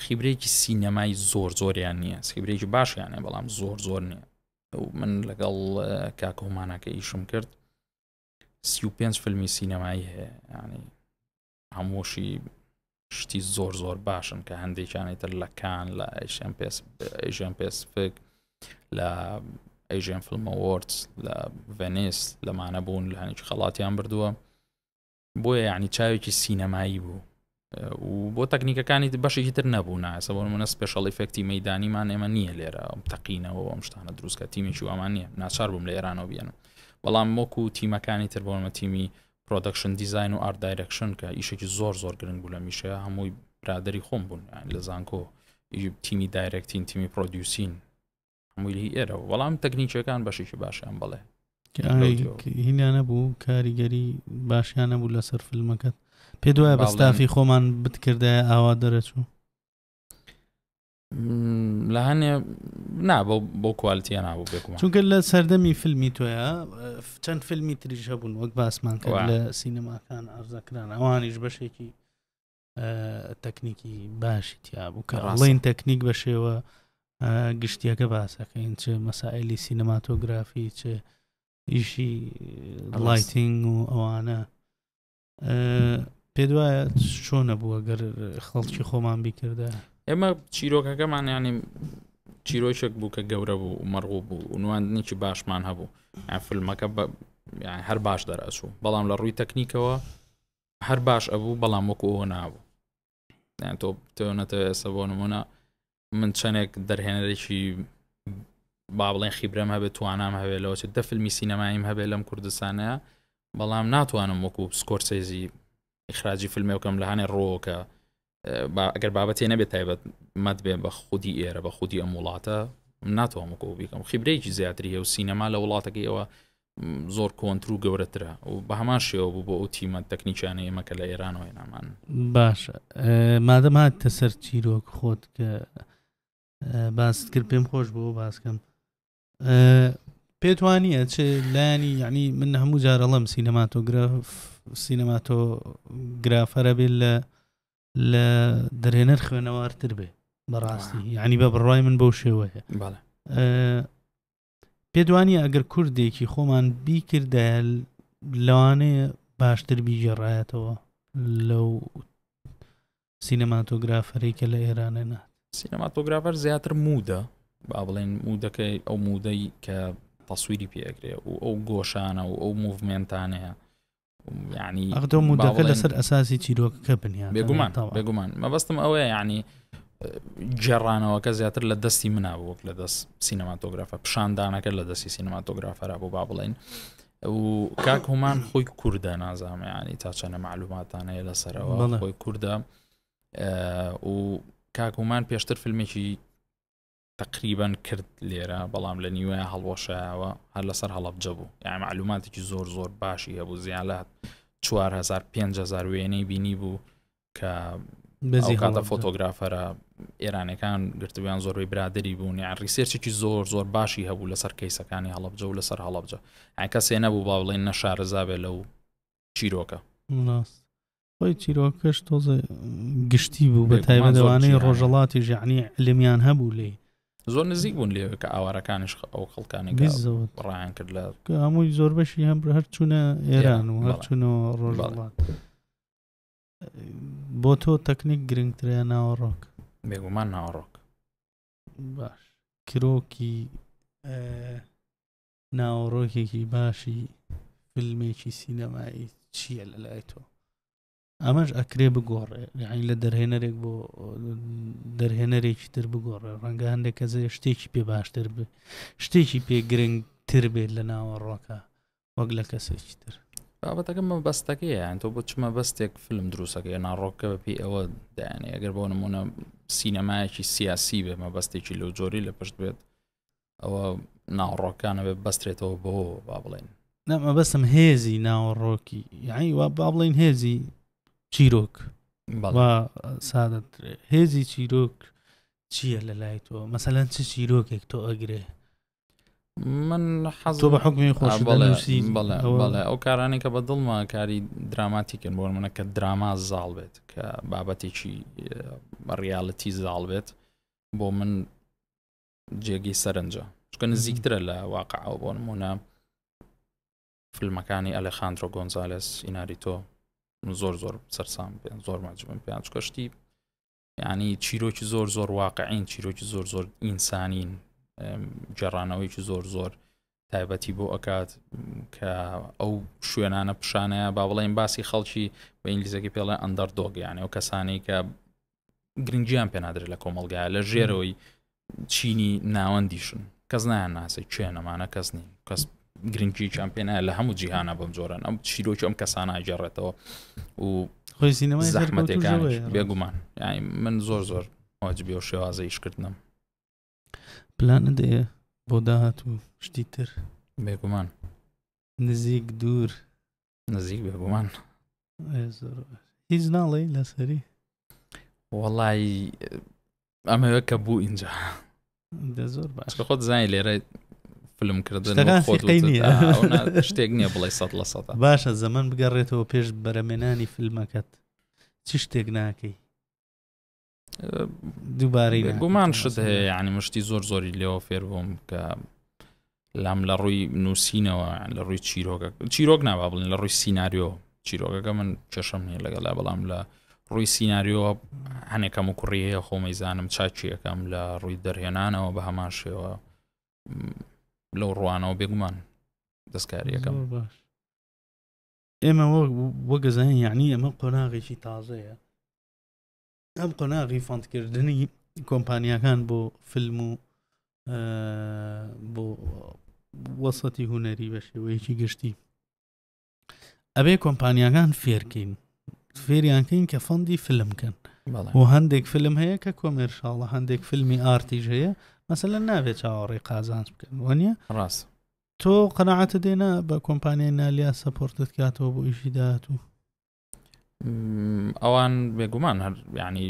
خیبرێکی سینەمای زۆر زۆریان نییە خیبرێکی باشیانە بەڵام زۆر زۆر نییە من لەگەڵ کاکۆمانەکە ئیشم کرد 35 فیلمی سینەمایی هەیە ینی هەمووشی شتی زۆر زۆر باشن کە هەندێکیانی تر لە کان لە Asian Pacific لە Asian Film Awards لە ڤێنیس لەمانە بوون لە هەنێکی خەڵاتیان بردووە بۆیە یعنی چاوێکی سینەمایی بوو و بۆ تەکنیکەکانی بەشێکی تر نەبوو ناسە بۆ منە special effect ی مەدانیمان ئێمە نییە لێرە ئەم تەقینەوە ئەم شتانە دروستکە تیمێکی وامان نییە ناچار بووم لە ئێرانەوە بیێنم بەڵام وەکو تیمەکانی تر بۆنمە تیمی production design و art direction کە ئیشێکی زۆر زۆر گرنگ بوو لە میشەیە هەمووی برادری خۆم بوون لە زانکۆ تیمی directing تیمی producing هەمووی هی ئێرە بەڵام تەکنیکەکان بەشێکی باشیان بڵێ هینیانە بوو کاریگەری باشیان نەبوو لەسەر فیلمەکەت پێ دوایە بە ستافی خۆمان بتکردایە ئاوا دەرەچوو لە هەنێ نا بۆ quality ە نابوو بێکم چونکە لە سەردەمی فیلمی تۆیە چەند فیلمی تریش هەبوون وەک باسمان کرد لە سینەماکان ئەرزەکران ئەوانیش بەشێکی تەکنیکی باشی تیا بوو کە ئەڵین تەکنیک بە شێوە گشتیەکە باسەکەین چ مەسائلی سینەماتۆگرافی چ ئیشی lighting و ئەوانە پێ دوایە چۆنە بووە گەر خەڵکی خۆمان بیکردە ئێمە چیرۆکەکەمان ینی چیرۆکێک بوو کە گەورە بوو و مەرغوب بوو و نواندنێکی باشمان هەبوو فیلمەکە هەر باش دەرئەچوو بەڵام لە ڕووی تەکنیکەوە هەر باش ئەبوو بەڵام وەکو ئەوە نابوو یان تۆ تۆ نەتەوێ ئێستا بۆ نمونە من چەندێک دەرهێنەرێکی با بڵێن خیبرەم هەبێت توانام هەبێت لەوە دە فیلمی سینەماییم هەبێت لەم کوردستانەیە بەڵام ناتوانم وەکو سکۆرسێزی ئیخراجی فیلمێ بکەم لە هەنێ ڕۆکە ئەگەر بابەتێ نەبێت تایبەت مەد بێ بە خودی ئێرە بە خودی ئەم وڵاتە ناتوانم وەکو بیکەم خیبرەیەکی زیاتری هەیە و سینەما لە وڵاتەکەی ئەوە زۆر کۆنتر و گەورەترە و بە هەمان شێوە بوو بۆ ئەو تیمە تەکنیکیانە ئێمە کە لە ئێرانەوە هێنامان. باشە مادەم هاتتە سەر چیرۆک خۆت کە باست کرد پێم خۆش بۆ باسکەم پێت وانە چ لایەنی یعنی من هەموو جارەڵم سینەماتۆگراف سینەماتۆگرافەرە بێت لە لە دەرهێنەر خوێنەوارتر بێ بەڕاستی یعنی بە بڕای من بەو شێوەیە پێت وانە ئەگەر کوردێکی خۆمان بیکردایە لەوانەیە باشتر بیگەڕایەتەوە لەو سینەماتۆگرافەرەی کە لە ئێرانە نات سینەماتۆگرافەر زیاتر موودە با بڵێن موودەکەی ئەو موودەی کە تەسویری پێ ئەکرێ و ئەو گۆشانە و ئەو movement انەیە یعنی ئەخدۆ موودەکە لەسەر ئەساسی چیرۆکەکە بنیات بێگومان بێگومان مەبەستم ئەوەیە یعنی گێڕانەوەکە زیاتر لە دەستی منا بوو وەک لە دەست سینەماتۆگرافە پیشاندانەکە لە دەستی سینەماتۆگرافەرا بوو با بڵێن و کاک هومان خۆی کوردە نازانم ینی تا چەنە معلوماتان هەیە لەسەرەوە خۆی کوردە و کاک هومان پێشتر فیلمێکی تقریبان کرد لێرە بەڵام لە نیوەیە هەڵوەشایەوە هەر لەسەر هەڵەبجە بوو یان معلوماتێکی زۆر زۆر باشی هەبوو زیان لە 4000 5000 وێنەی بینی بوو کە کاتە فۆتۆگرافەرە ئێرانەکان گرتبیان زۆربەی برادری بوون یان research ێکی زۆر زۆر باشی هەبوو لەسەر کەیسەکانی هەڵەبجە و لەسەر هەڵەبجە یان کەسێ نەبوو با بڵێن نەشارەزا بێ لەو چیرۆکە. ڕاست خۆی چیرۆکەش تۆزە گشتی بوو بە تایبەت ئەوانەی ڕۆژەڵاتی ژیانی علمیان هەبوو لێی زۆر نزیک بوون لێوێ کە ئاوارەکانیش ئەو خەڵکانی ڕایان کرد لە هەمووی زۆر بەشی هەم هەرچوونە ئێران و هەرچوونەوە ڕۆژەڵات بۆ تۆ تەکنیک گرنگترە یا ناوەڕۆک؟ بێگومان ناوەڕۆک. باش کرۆکی ناوەڕۆکێکی باشی فیلمێکی سینەمایی چییە لە لای تۆ؟ ئەمەش ئەکرێ بگۆڕێ یعنی لە دەرهێنەرێک بۆ دەرهێنەرێکی تر بگۆڕێ ڕەنگە هەندێک کەس شتێکی پێ باشتر بێ شتێکی پێ گرنگتر بێت لە ناوەڕۆکە وەک لە کەسێکی تر. بابەتەکە مەبەستەکەیە یان تۆ بۆ چ مەبەستێک فیلم دروستەکەی ناڕۆکە بە پێی ئەوە دایانێ ئەگەر بۆ نمونە سینەمایەکی سیاسی بێ مەبەستێکی لەو جۆری لە پشت بێت ئەوە ناوەڕۆکانە بێ بەسترێتەوە بۆ با بڵێن نا مەبەستم هێزی ناوەڕۆکی یعنی وا با بڵێین هێزی چیرۆک بەڵێ سادەتر هێزی چیرۆک چییە لە لای تۆ مەسەلەن چ چیرۆکێک تۆ ئەگرێ من حەز تۆ بە حوکمی خۆش بەڵێ ئەو کارانەی کە بە دڵمە کاری دراماتیکن بۆ منە کە دراما زاڵ بێت کە بابەتێکی reality زاڵ بێت بۆ من جێگەی سەرنجە چکە نزیکترە لە واقعەوە بۆ نمونە فیلمەکانی ئەلێخاندرۆ گۆنزالێس ئیناریتۆ زۆر زۆر سەرسام پێ زۆر مەجبم پێیان چکە شتی یعنی چیرۆکی زۆر زۆر واقعین چیرۆکی زۆر زۆر ئینسانین گێڕانەوەیکی زۆر زۆر تایبەتی بۆ ئەکات کە ئەو شوێنانە پیشانەیە با بڵێن باسی خەڵکی بە ئینگلیزەکە پێڵێ underdog یانە ئەو کەسانی کە گرنگیان پێنادرێت لە کۆمەلگایە لە ژێرەوەی چینی ناوەندیشن کەس نایان ناسێ کوێنەمانە کەس نین کەس گرنگییان پێ نایە لە هەموو جیهانە بەم جۆرەن ئەم چیرۆکی ئەم کەسانە گێڕێتەوە و خۆی سینەمای زەحمەتەکان بێگومان یعنی من زۆر زۆر واجبی و شێوازە ئیشکردنم پلانە دەیە بۆ داهاتوو شتی تر بێگومان نزیک دوور نزیک بێگومان هیچ ناڵێ لەسەری وەڵی ئەمەوێ کە بوو اینجا زۆر باش خۆت زای لێرە فلم کردن شتێک نییە بڵێ سە لە سە باشە زەمن بگەڕێتەوە پێش بەرەمێنانی فیلمەکەت چ شتێک ناکەی دووبارەی گومان شت هەیە یعنی مشتی زۆر زۆری لێەوە فێر بووم کە لام لە ڕووی نووسینەوە لە ڕووی چیرۆکە چیرۆک نابا بڵێن لە ڕووی سینناریۆ چیرۆکەکە من کێشەم نییە لەگەڵا بەڵام لە ڕووی سینناریۆ هەنێکەم و کوڕی هەیە خۆمەیزانم چاکیەکەم لە ڕووی دەرهێنانەوە بە هەمان شێوە لەو ڕوانەوە بێگومان دەستکاریەکەم باش ئێمە وەگەزانین یعنی ئەمە قۆناغێکی تازەیە ئەم قۆناغی fund کردنی کۆمپانیاکان بۆ فیلم و بۆ وەسەتی هوەری بە شێوەیەکی گشتی ئەبێ کۆمپانیاکان فێرکەین فێریانکەین کە fund ی فیلم کەن و هەندێک فیلم هەیە کە commercial ە هەندێک فیلمی art یش هەیە مەسەلەن نابێت چاوەڕێی قازانج بکەن وانە ڕاست. تۆ قەناعەتە دێنا بە کۆمپانیای نالیا سەپۆرتت کاتەوە بۆ ئیشی داهاتوو؟ ئەوان بێگومان هەر ینی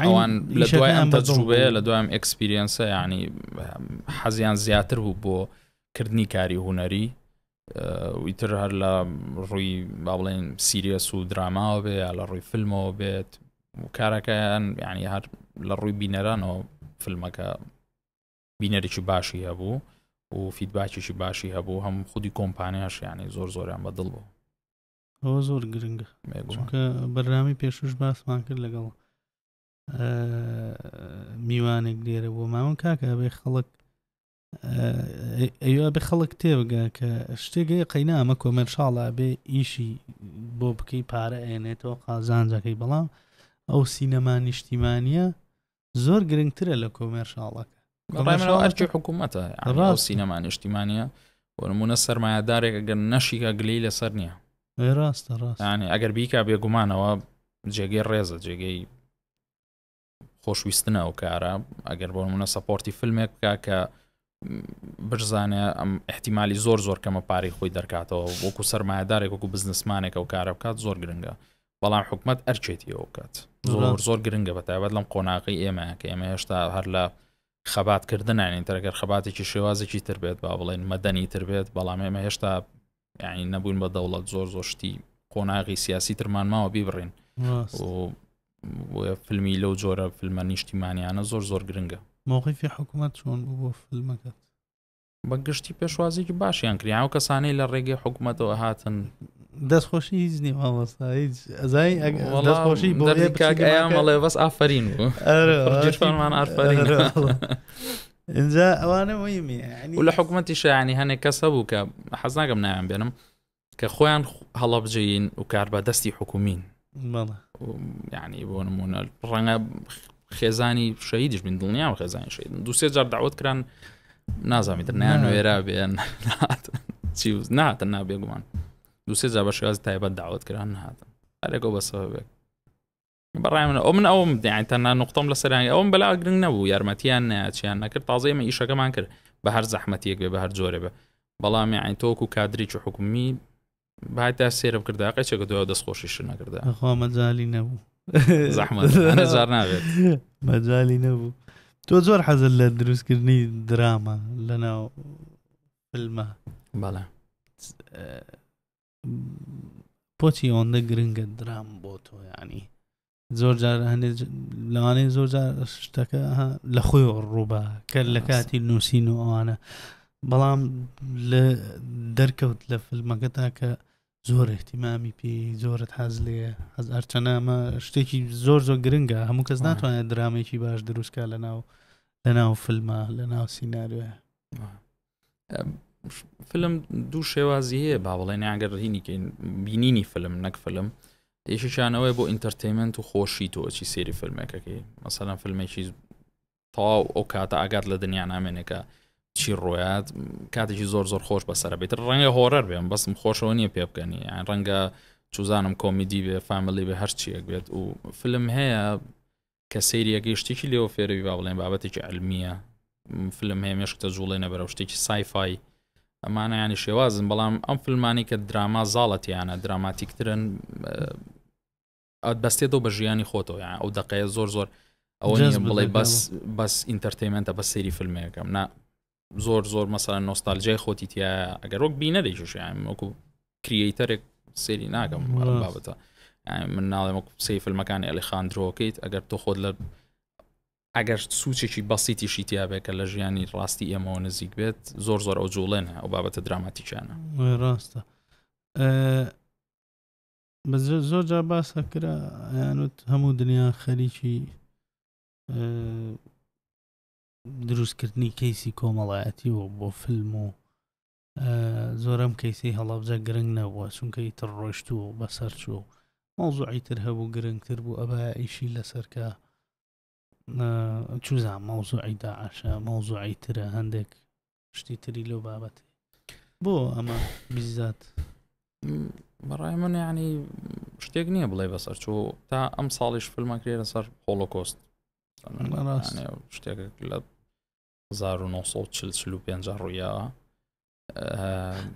ئەوان لە دوای ئەم تەجروبەیە لە دوام experience ە ینی حەزیان زیاتر بوو بۆ کردنی کاری هوەری ئیتر هەر لە ڕووی با بڵێن series و دراماوە بێ یا لە ڕووی فیلمەوە بێت کارەکەیان ینی هەر لە ڕووی بینەرانەوە فیلمەکە بینەرێکی باشی هەبوو و feedback ێکی باشی هەبوو هەم خودی کۆمپانیاش یانی زۆر زۆریان بەدڵ بوو. ئەوە زۆر گرنگە چونکە بەرنامی پێشوش باسمان کرد لەگەڵ میوانێک لێرە بۆ ماون کاکە بێ خەڵک ئەوە بێ خەڵک تێبگە کە شتێک قەینا ئەمە commercial ە بێ ئیشی بۆ بکەی پارە ئێنێتەوە قازانجەکەی بەڵام ئەو سینەما نیشتیمانە زۆر گرنگترە لە commercial ەکە. بەڕای ئەرکی حکوومەتە ڕاست سینەما نیشتیمانە بۆ نمونە سەرمایەدارێک ئەگەر نەشیکە گلەی لەسەر نییە ڕاستە ڕاست ینی ئەگەر بیکا بێگومانەوە جێگەی ڕێزە جێگەی خۆشویستنە ئەو کارە ئەگەر بۆ نمونە support ی فیلمێک بکە کە بزانێ ئەم احتیممالی زۆر زۆر کەمە پارەی خۆی دەرکاتەوە وەکو سەرمایهدارێک وەکو بزنسمانێک ئەو کارە بکات زۆر گرنگە بەڵام حکومت ئەرچێتی ئەو بکات زۆر زۆر گرنگە بە تایبەت لەم قۆناغی ئێمە کە ئێمە هێشتا هەر لە خەباتکردنانین تەرەگەر خەباتێکی شێوازێکی تر بێت با بڵێن مەدەنی تر بێت بەڵام ئێمە هێشتا یعنی نەبووین بە دەوڵەت زۆر زۆر شتی قۆناغی سیاسی ترمان ماوە بیبڕین فیلمی لەو جۆرە فیلمە نیشتیمانیانە زۆر زۆر گرنگە. مەوقیفی حکوومەت چۆن بوو بۆ فیلمەکەت؟ بە گشتی پێشوازێکی باشیان کرد ئەو کەسانەی لە ڕێگەی حکوومەتەوە هاتن. دەستخۆشی هیچ نییە مامۆستا هیچ ئەزای دەستخۆشی بۆ کاک ئەیام ئەڵێ بەس ئافەرین بوو گیرفانمان ئافەرین. اینجا ئەوانە مهمە و لە حکوومەتی شایانی هەنێک کەس هەبوو کە حەز ناکەم ناویان بێنم کە خۆیان هەڵەبجەین و کار بە دەستی حکومین ینی بۆ نمونە ڕەنگە خێزانی شەیدیش بن دڵنیام خێزانی شەید دوسێ جار داوت کران نازانمی تر نیان نوێرا بێن چی ناتن نابێگومان دوسێ جا بە شێواز تایبەت داوت کران نهاتن هەرێکەوە بەسەوە بێت بەڕای من ئەو من ئەوم یانی تەنها نقطەم لەسەر ئەوم بەلا گرنگ نەبوو یارمەتیان ناچیان نەکرد تازە ئێمە ئیشەکەمان کرد بە هەر زەحمەتیەک بێ بە هەر جۆرێ بێ بەڵام یانی تۆکو کادرێکی حکومی باتا سێرم کردا قەچێکە دوای دەستخۆشیش نەکردا خوا مەجالی نەبوو زەحمەت زار نابێت مەجالی نەبوو تۆ زۆر حەزت لە دروستکردنی دراما لەناو فیلمە بەڵێ بۆچی ئەوەندە گرنگە درام بۆ تۆ ینی زۆر جار هەندێک لەوانەیە زۆر جار شتەکە لە خۆی ڕووبە کە لە کاتی نووسین و ئەوانە بەڵام لە دەرکەوت لە فیلمەکە تا کە زۆر احتیمامی پێ زۆرت حەز لێ حەز هەرچەنامە شتێکی زۆر زۆر گرنگە هەموو کەس ناتوانێت درامێکی باش دروستکە لە ناو لە ناو فیلمە لە ناو سینناریۆە فلم دوو شێوازی هەیە با بڵێن ئەگەر هینیکەین بینینی فلم نەک فلم یەکێکیانەوەی بۆ entertainment و خۆشی تۆ چی سێری فیلمێکەکەی مەسەلەن فیلمێکی تەواو ئەو کاتە ئاگات لە دنیا نامێنێکە چی ڕۆیات کاتێکی زۆر زۆر خۆش بەسەر بێتر ڕەنگە horror بێم بەسم خۆشەوە نییە پێ بکەنی یان ڕەنگە چوزانم کۆمیدی بێ family بێ هەرچیەک بێت و فیلم هەیە کە سەیریەکەی شتێکی لێوە فێرەبی با بڵێن بابەتێکی علمیە فلم هەیە مێشکتە جوڵێنە بەرەو شتێکی sci-fi ئەمانە ینی شێوازن بەڵام ئەم فلمانی کە دراما زاڵەتیانە دراماتیکترن بەستێتەوە بە ژیانی خۆتەوە یان ئەو دقەیە زۆر زۆر ئەوە نییە بڵێ بەس بەس entertainment ە بە سەیری فیلمەکەم نا زۆر زۆر مەسەلەن نۆستالجیای خۆتی تیا ئەگەر وەک بینەرێکیش یان وەکو creator ێک سێری ناکەم بابەتە من ناڵێم وەکو سەیری فیلمەکانی ئەلیخاندرۆکەیت ئەگەر تۆ خۆت لە ئەگەر سوچێکی بەسیتیشی تیاابێت کە لە ژیانی ڕاستی ئێمەوە نزیک بێت زۆر زۆر ئەو جوڵێنە ئەو بابەتە دراماتیکیانە ڕاستە زۆر جا باسە کرا یانوت هەموو دنیا خەریکی دروستکردنی کەیسی کۆمەڵایەتی و بۆ فیلم و زۆرم کەیسی هەڵەبجە گرنگ نەبووە چونکە ئیتر ڕۆشت و بەسەر چوو مەوزوعی تر هەبوو گرنگتر بوو ئەبا ئیشی لەسەر کە چوزان مەوزوعی داعشە مەوزوعی ترە هەندێک شتی تری لەو بابەتی بۆ ئەمە بیزات بەڕای من ینی شتێک نییە بڵێ بەسەر چوو تا ئەم ساڵیش فیلمەکرێ لەسەر هۆڵۆکۆست شتێک لە 1945 ڕوویاوە.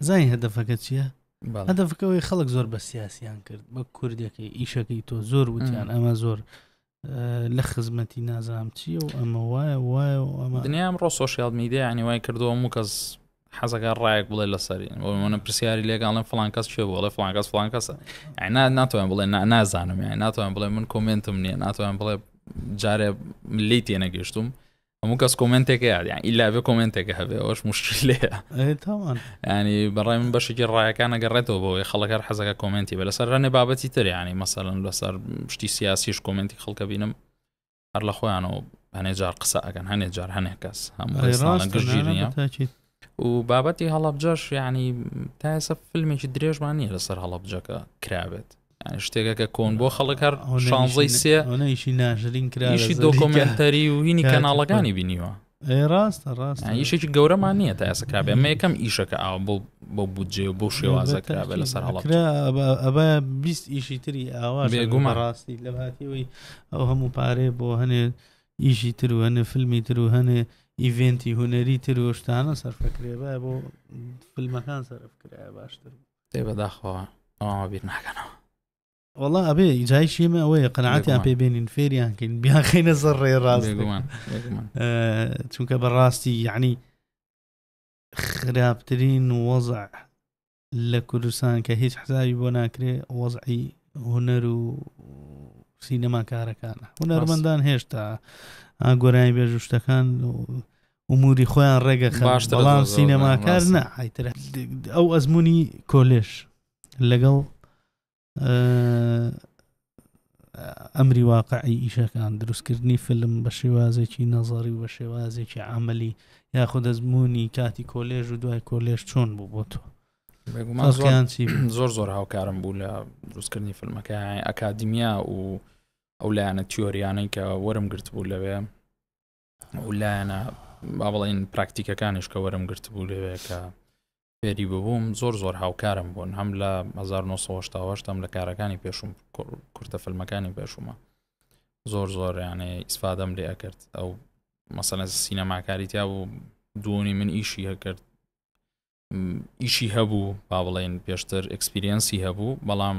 زانی هەدەفەکە چییە؟ هەدەفەکەەوەی خەڵک زۆر بە سیاسیان کرد بە کوردەکەی ئیشەکەی تۆ زۆر وتیان ئەمە زۆر لە خزمەتی نازانم چییە و ئەمە وایە وایە و ئەمە دنیام ڕۆ سۆشیال میدیا ینی وای کردو هەموو کەس حەزەکە ڕایەک بڵێ لەسەری منە پرسیاری لێگەڵم فلان کەس چێ بڵێ فلان کەس فلان کەسە نا ناتوانم بڵێ نازانم یان ناتوانم بڵێ من کۆمنتم نییە ناتوانم بڵێ جارێ لی تێنەگەشتم هەموو کەس کۆمنتێکە یاد یان ئیلا بێ کۆمنتێکە هەبێ ئەوش مشکلەیە ینی بەڕای من بەشێکی ڕایەکان ئەگەڕێتەوە بۆی خەڵکەر حەزەکە کۆمنتی بە لەسەر ڕەنێ بابەتی تر ینی مەسەلەن لەسەر شتی سیاسیش کۆمنتی خەڵکە بینم هەر لە خۆیانەوە هەنێ جار قسە ئەکەن هەنێ جار هەنێ کەس هەموو گشتگیر نییە و بابەتی هەڵەبجەش یعنی تا ئێستا فیلمێکی درێژمان نییە لەسەر هەڵەبجەکە کرابێت یعنی شتێکە کە کۆن بۆ خەڵک هەر شانزەی سێ ئەوەیشی ناشرین کرا ئیشی دۆکۆمێنتەری و هینی کەناڵەکانی بینیوە ڕاستە ڕاست ئیشێکی گەورەمان نییە تا ئێستا کرابێ ئەمە یەکەم ئیشەکە ئاو بۆ بۆ بودجێ و بۆ شێوازە کرابێ لەسەر هەڵەبجە ئەبا 20 ئیشی تری ئاوا بێگومان ڕاستی لە باتیەوەی ئەو هەموو پارێ بۆ هەنێ ئیشی تر و هەنێ فیلمی تر و هەنێ ئیڤێنتی هونەری تر و شتانە سەرفەکرێ بە بۆ فیلمەکان سەرف کرایە باشتر بوو. دەی بەداخەوە ئەوان بیر ناکەنەوە. وەڵا ئەبێ جایشی ئێمە ئەوەیە قەناعەتیان پێ بێنین فێریان کەین بیانخەینە سەر ڕێ ڕاست بێگومان بێگومان. چونکە بەڕاستی یعنی خراپترین وەزع لە کوردستان کە هیچ حسابی بۆ ناکرێ وەزعی هونەر و سینەماکارەکانە هونەرمەندان هێشتا گۆرانی بێژ و شتەکان ئوموری خۆیان ڕێگە باشترە بەڵام زۆر زۆر سینەماکار ڕاستە. نا ئیتر ئەو ئەزمموی کۆلێژ لەگەڵ ئەمری واقعی ئیشەکان دروستکردنی فیلم بە شێوازێکی نەزەری و بە شێوازێکی عملی یاخود ئەزمموی کاتی کۆلێژ و دوای کۆلێژ چۆن بوو بۆ تۆ بێگومان زۆر فەرقیان چی بوو؟ زۆر زۆر هاوکارم بوو لە دروستکردنی فیلمەکە ئەکادیمیا و ئەو لایەنە تیۆریانەی کە وەرم گرت بوو لەوێ و لایەنە با بڵێین پراکتیکەکانیش کە وەرم گرت بوو لەوێ کە فێری ببووم زۆر زۆر هاوکارم بوون هەم لە 1970 هەم لە کارەکانی پێشوم کورتە فیلمەکانی پێشومە زۆر زۆر یانێ ئیسفادەم لێ ئەکرد ئەو مەسەلەن سینەماکاری تیا بوو دوونی من ئیشی هەکرد ئیشی هەبوو با بڵێن پێشتر ئەکسپیرینسی هەبوو بەڵام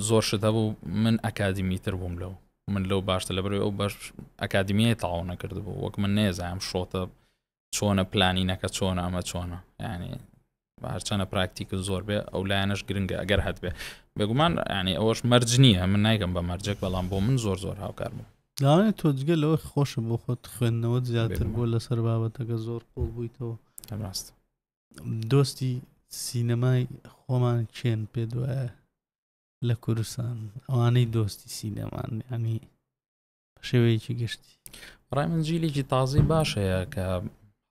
زۆر شت هەبوو من ئەکادیمی تر بووم لەو من لەو باشتر لە بەرەوەی ئەو باش ئەکادمیای تەواو نەکردبوو وەک من نێزانم شۆتە چۆنە پلانینەکە چۆنە ئەمە چۆنە ینی هەرچەنە پراکتیک زۆر بێ ئەو لایەنەش گرنگە ئەگەر هەت بێ بێگومان ینی ئەوەش مەرج نییە من نایگەم بە مەرجێک بەڵام بۆ من زۆر زۆر هاوکار بوو لەوانەیە تۆ جگە لەوە خۆشە بۆ خۆت خوێندنەوەت زیاتر بووە لەسەر بابەتەکە زۆر قوڵ بوویتەوە ڕاست دۆستی سینەمای خۆمان کێن پێ دوایە لە کوردستان ئەوانەی دۆستی سینەمان ینی بە شێوەیەکی گشتی ڕای من جیلێکی تازی باش هەیە کە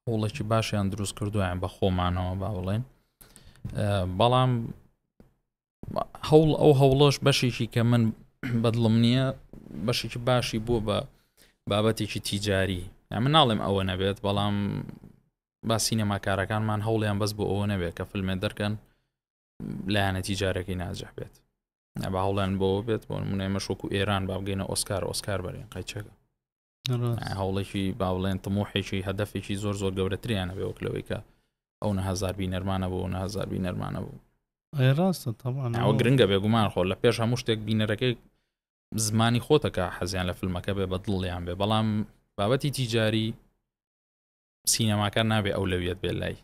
هەوڵێکی باشیان دروست کردویان بە خۆمانەوە با بڵێن بەڵام هەوڵ ئەو هەوڵەش بەشێکی کە من بەدڵم نییە بەشێکی باشی بووە بە بابەتێکی تیجاری یا من ناڵێم ئەوە نەبێت بەڵام با سینەماکارەکانمان هەوڵیان بەس بۆ ئەوە نەبێت کە فیلمێ دەرکەن لایەنە تیجارەکەی ناجح بێت بە هەوڵیان بۆ بێت بۆ نمونە ئێمەش وەکو ئێران با بگەینە ئۆسکار ئۆسکار بەرین قەیچەکە هەوڵێکی با بڵێن تموحێکی هەدەفێکی زۆر زۆر گەورەتریان هەبێ وەک لەوەی کە ئەو نەهزار بینەرمانە بوو نەهزار بینەرمانە بوو ڕاستە طبعا ئەوە گرنگە بێگومان خۆ لە پێش هەموو شتێک بینەرەکەی زمانی خۆتەکە حەزیان لە فیلمەکە بێ بە دڵیان بێ بەڵام بابەتی تیجاری سینەماکە نابێ ئەولەویەت بێ لای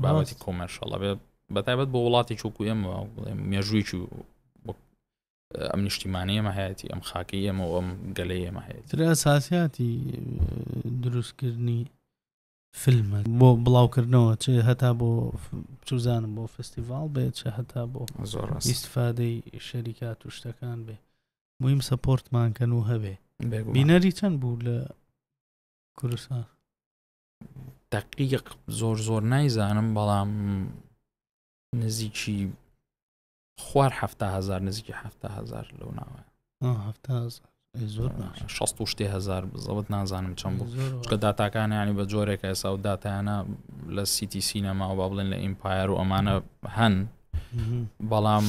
بابەتی کۆمەرشەڵە بێ بەتایبەت بۆ وڵاتی چوکو ئێمە مێژوویی ئەم نیشتیمانی ئێمە هەیەی ئەم خاکی ئێمە و ئەم گەلەی ئێمە هەیە تر ئەساسیاتی دروستکردنی فیلمە بۆ بڵاوکردنەوە چ هەتا بۆ چزانم بۆ فستیڤال بێ چ هەتا بۆ زۆر ئیسفادەی شەریکات و شتەکان بێ مهم سەپۆرتمان کەن و هەبێ بینەری چەند بوو لە کوردستان؟ دەقیق زۆر زۆر نایزانم بەڵام نزیکی خوار هزار نزیکی هزار لەو ناوە زۆر شەست و شتێ هزار بزەوت نازانم چەند بوو چکە داتاکان ینی بە جۆرێک ئێسا و داتایانە لە سیتی سینەما و با بڵێن لە ئیمپایەر و ئەمانە هەن بەڵام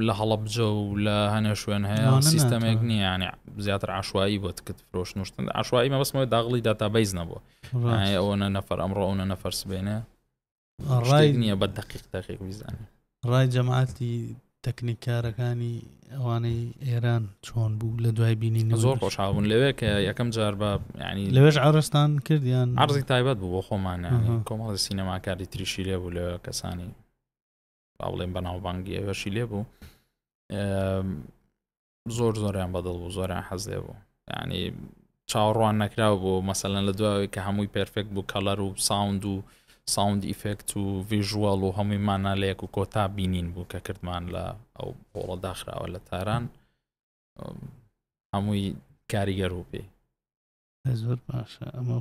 لە هەڵەبجە و لە هەنێ شوێن هەیە سیستەمێک نییە ینی زیاتر عشوایی بۆ تکت فرۆشن و شتن عشوایی مەبەستمەوە داغڵی داتابیز نەبووە ئەوەنە نەفەر ئەمڕۆ ئەوە نەفەر سبێنێ. ڕای نییە بە دقیق دقیق بیزانانی. ڕای جەماعەتی تەکنیکارەکانی ئەوانەی ئێران چۆن بوو لە دوای بینین زۆر خۆشحاڵ بوون لەوێ کە یەکەم جار بە ینی لەوێش عرستان کردیان عرضی تایبەت بوو بۆ خۆمان کۆمەڵی سینەماکاری تریشی لێ بوو لەوێ کەسانی با بڵێن بەناوبانگی ئەوەشی لێ بوو زۆر زۆریان بەدڵ بوو زۆریان حەز لێ بوو ینی چاوەڕوان نەکراو بوو مەسەلەن لە دوای کە هەمووی perfect بوو color و sound و sound effect و visual و هەمووی مانا لە یەک و کۆتا بینین بوو کە کردمان لە ئەو هۆڵە داخراوە لە تاران هەمووی کاریگەر و پێی زۆر باشە ئەمە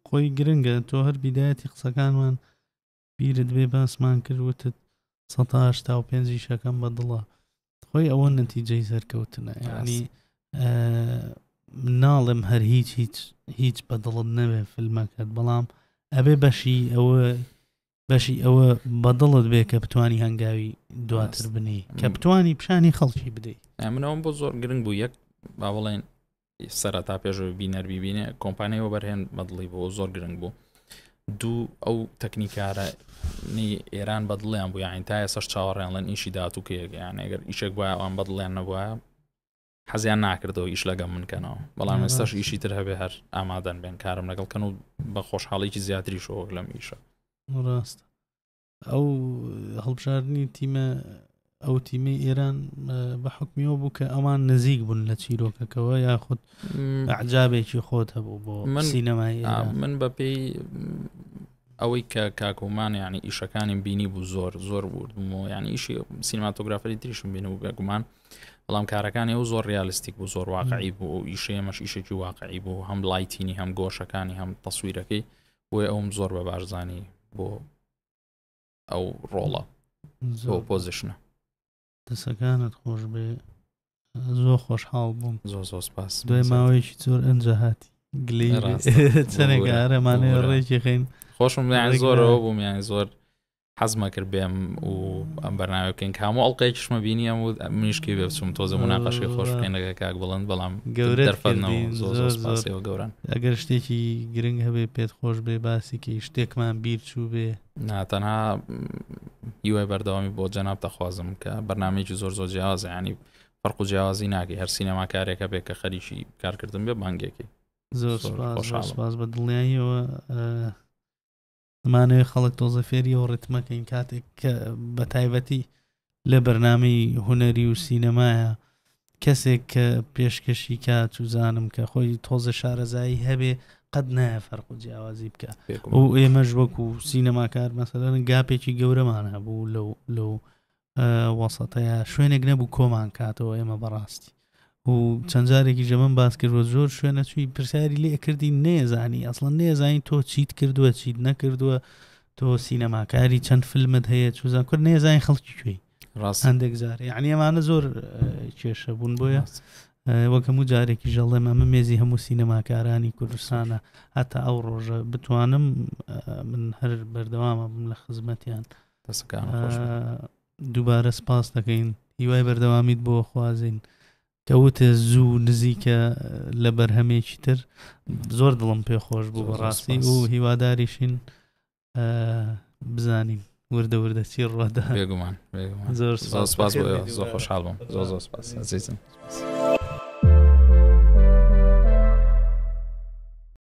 خۆی گرنگە تۆ هەر بیدایەتی قسەکانمان بیرت بێ باسمان کرد وتت 185 ئیشەکەم بە دڵە خۆی ئەوە نەتیجەی سەرکەوتنە ینی ناڵێم هەر هیچ هیچ هیچ بە دڵت نەبێ فیلمەکەت بەڵام ئەبێ بەشی ئەوە بەشی ئەوە بەدڵت بێ کە بتانی هەنگاوی دواتر بنی کە بتانی پیشانی خەڵکی بدەیت منەوەم بۆ زۆر گرنگ بوو یەک با بڵێن سەرەتا پێشەوەی بینەر بیبینێ کۆمپانیای وەبەرهێن بەدڵی بۆ زۆر گرنگ بوو دوو ئەو تەکنیکارە ئێران بەدڵیان بوو یاین تا ئێسش چاوەڕیان لەن ئیشی داهاتوو یان ئەگەر ئیشێک وایە ئەوان بەدڵیان نەبووە حەزیان ناکردەوە ئیش لەگەم من کەنەوە بەڵام ئێستاش ئیشی تر هەبێ هەر ئامادەن بێن کارم لەگەڵ کەن و بە خۆشحاڵێکی زیاتری شەوەک لەم ئیشە ڕاستە ئەو هەڵبژاردنی تیمە ئەو تیمەی ئێران بە حکمیەوە بوو کە ئەوان نزیک بوون لە چیرۆکەکەەوە یاخود ئەعجابێکی خۆت هەبوو بۆ من سینەمای من بە پێی ئەوەی کە کاکۆمان ینی ئیشەکانیم بینی بوو زۆر زۆر وردبوومەوە ینی ئیشی سینماتۆگرافری تریشم بینی و بێگومان بەڵام کارەکانی ئەو زۆر realistic بوو زۆر واقعی بوو و ئیشەیەمەش ئیشێکی واقعی بوو هەم lighting ی هەم گۆشەکانی هەم تەسویرەکەی بۆیە ئەوم زۆر بە بارزانی بۆ ئەو ڕۆڵە بۆ position ە. دەسەکانت خۆش بێ زۆر خۆشحاڵ بووم زۆر زۆر سپاس دوای ماوەیەکی زۆر ئەنجا هاتی گلی چەنێک ئارەمانەیە ڕێکی خەین خۆشم زۆرەوە بووم یان زۆر حەزمە کرد بێم و ئەم بەرنامە بکەین کە هەموو ئەڵلقەیەکیشمە بینی ئەم و منیشکی بێ بچم تۆزە مناقەشەی خۆش بکەین لەگە کاک بڵند بەڵام گەورە دەرفەتنەوە زۆر زۆر سپاسەوە گەوران ئەگەر شتێکی گرنگ هەبێ پێت خۆش بێ باسیکەی شتێکمان بیر چوو بێ نا تەنها هیوای بەردەوامی بۆ جەناب دەخوازم کە بەرنمەیەکی زۆر زۆر جیاوازە ینی فەرق و جیاوازی ناکەی هەر سینەماکارێکە بێ کە خەریکی کارکردن بێ بانگێکی زۆر سپاس بە دڵنیاییەوە ئەمانەوێ خەڵک تۆزە فێری ئەو ڕیتمەکەین کاتێک کە بە تایبەتی لە بەرنامەی هونەری و سینەمایە کەسێک کە پێشکەشی کا چوزانم کە خۆی تۆزە شارەزایی هەبێ قەت نایە فەرق و جیاوازی بکە و ئێمەش وەکو سینەماکار مەسەلەن گاپێکی گەورەمان هەبوو لەو لەو وەسەتەیە شوێنێک نەبوو کۆمان کاتەوە ئێمە بەڕاستی و چەند جارێکی ژەمەم باس کردوە زۆر شوێنە چووی پرسیاری لێ کردی نێزانی ئەسڵەن نێزانی تۆ چیت کردووە چیت نەکردووە تۆ سینەماکاری چەند فیلمت هەیە چوزان کورد نێزانی خەڵکی کوێی ڕاست هەندێک جار یعنی ئەمانە زۆر کێشە بوون بۆیە وەک هەموو جارێکی ژەڵێم ئەمە مێزی هەموو سینەماکارانی کوردستانە هەتا ئەو ڕۆژە بتوانم من هەر بەردەوامە بم لە خزمەتیان دووبارە سپاس دەکەین هیوای بەردەوامیت بۆ خوازین کەوتە زوو نزیکە لە بەرهەمێکی تر زۆر دڵم پێ خۆش بوو بەڕاستی و هیواداریشین بزانین وردە وردە چی ڕوەدا بێگومان زۆر سپاس بۆ زۆر خۆشحاڵ بووم زۆر زۆر سپاس ئەزیزم.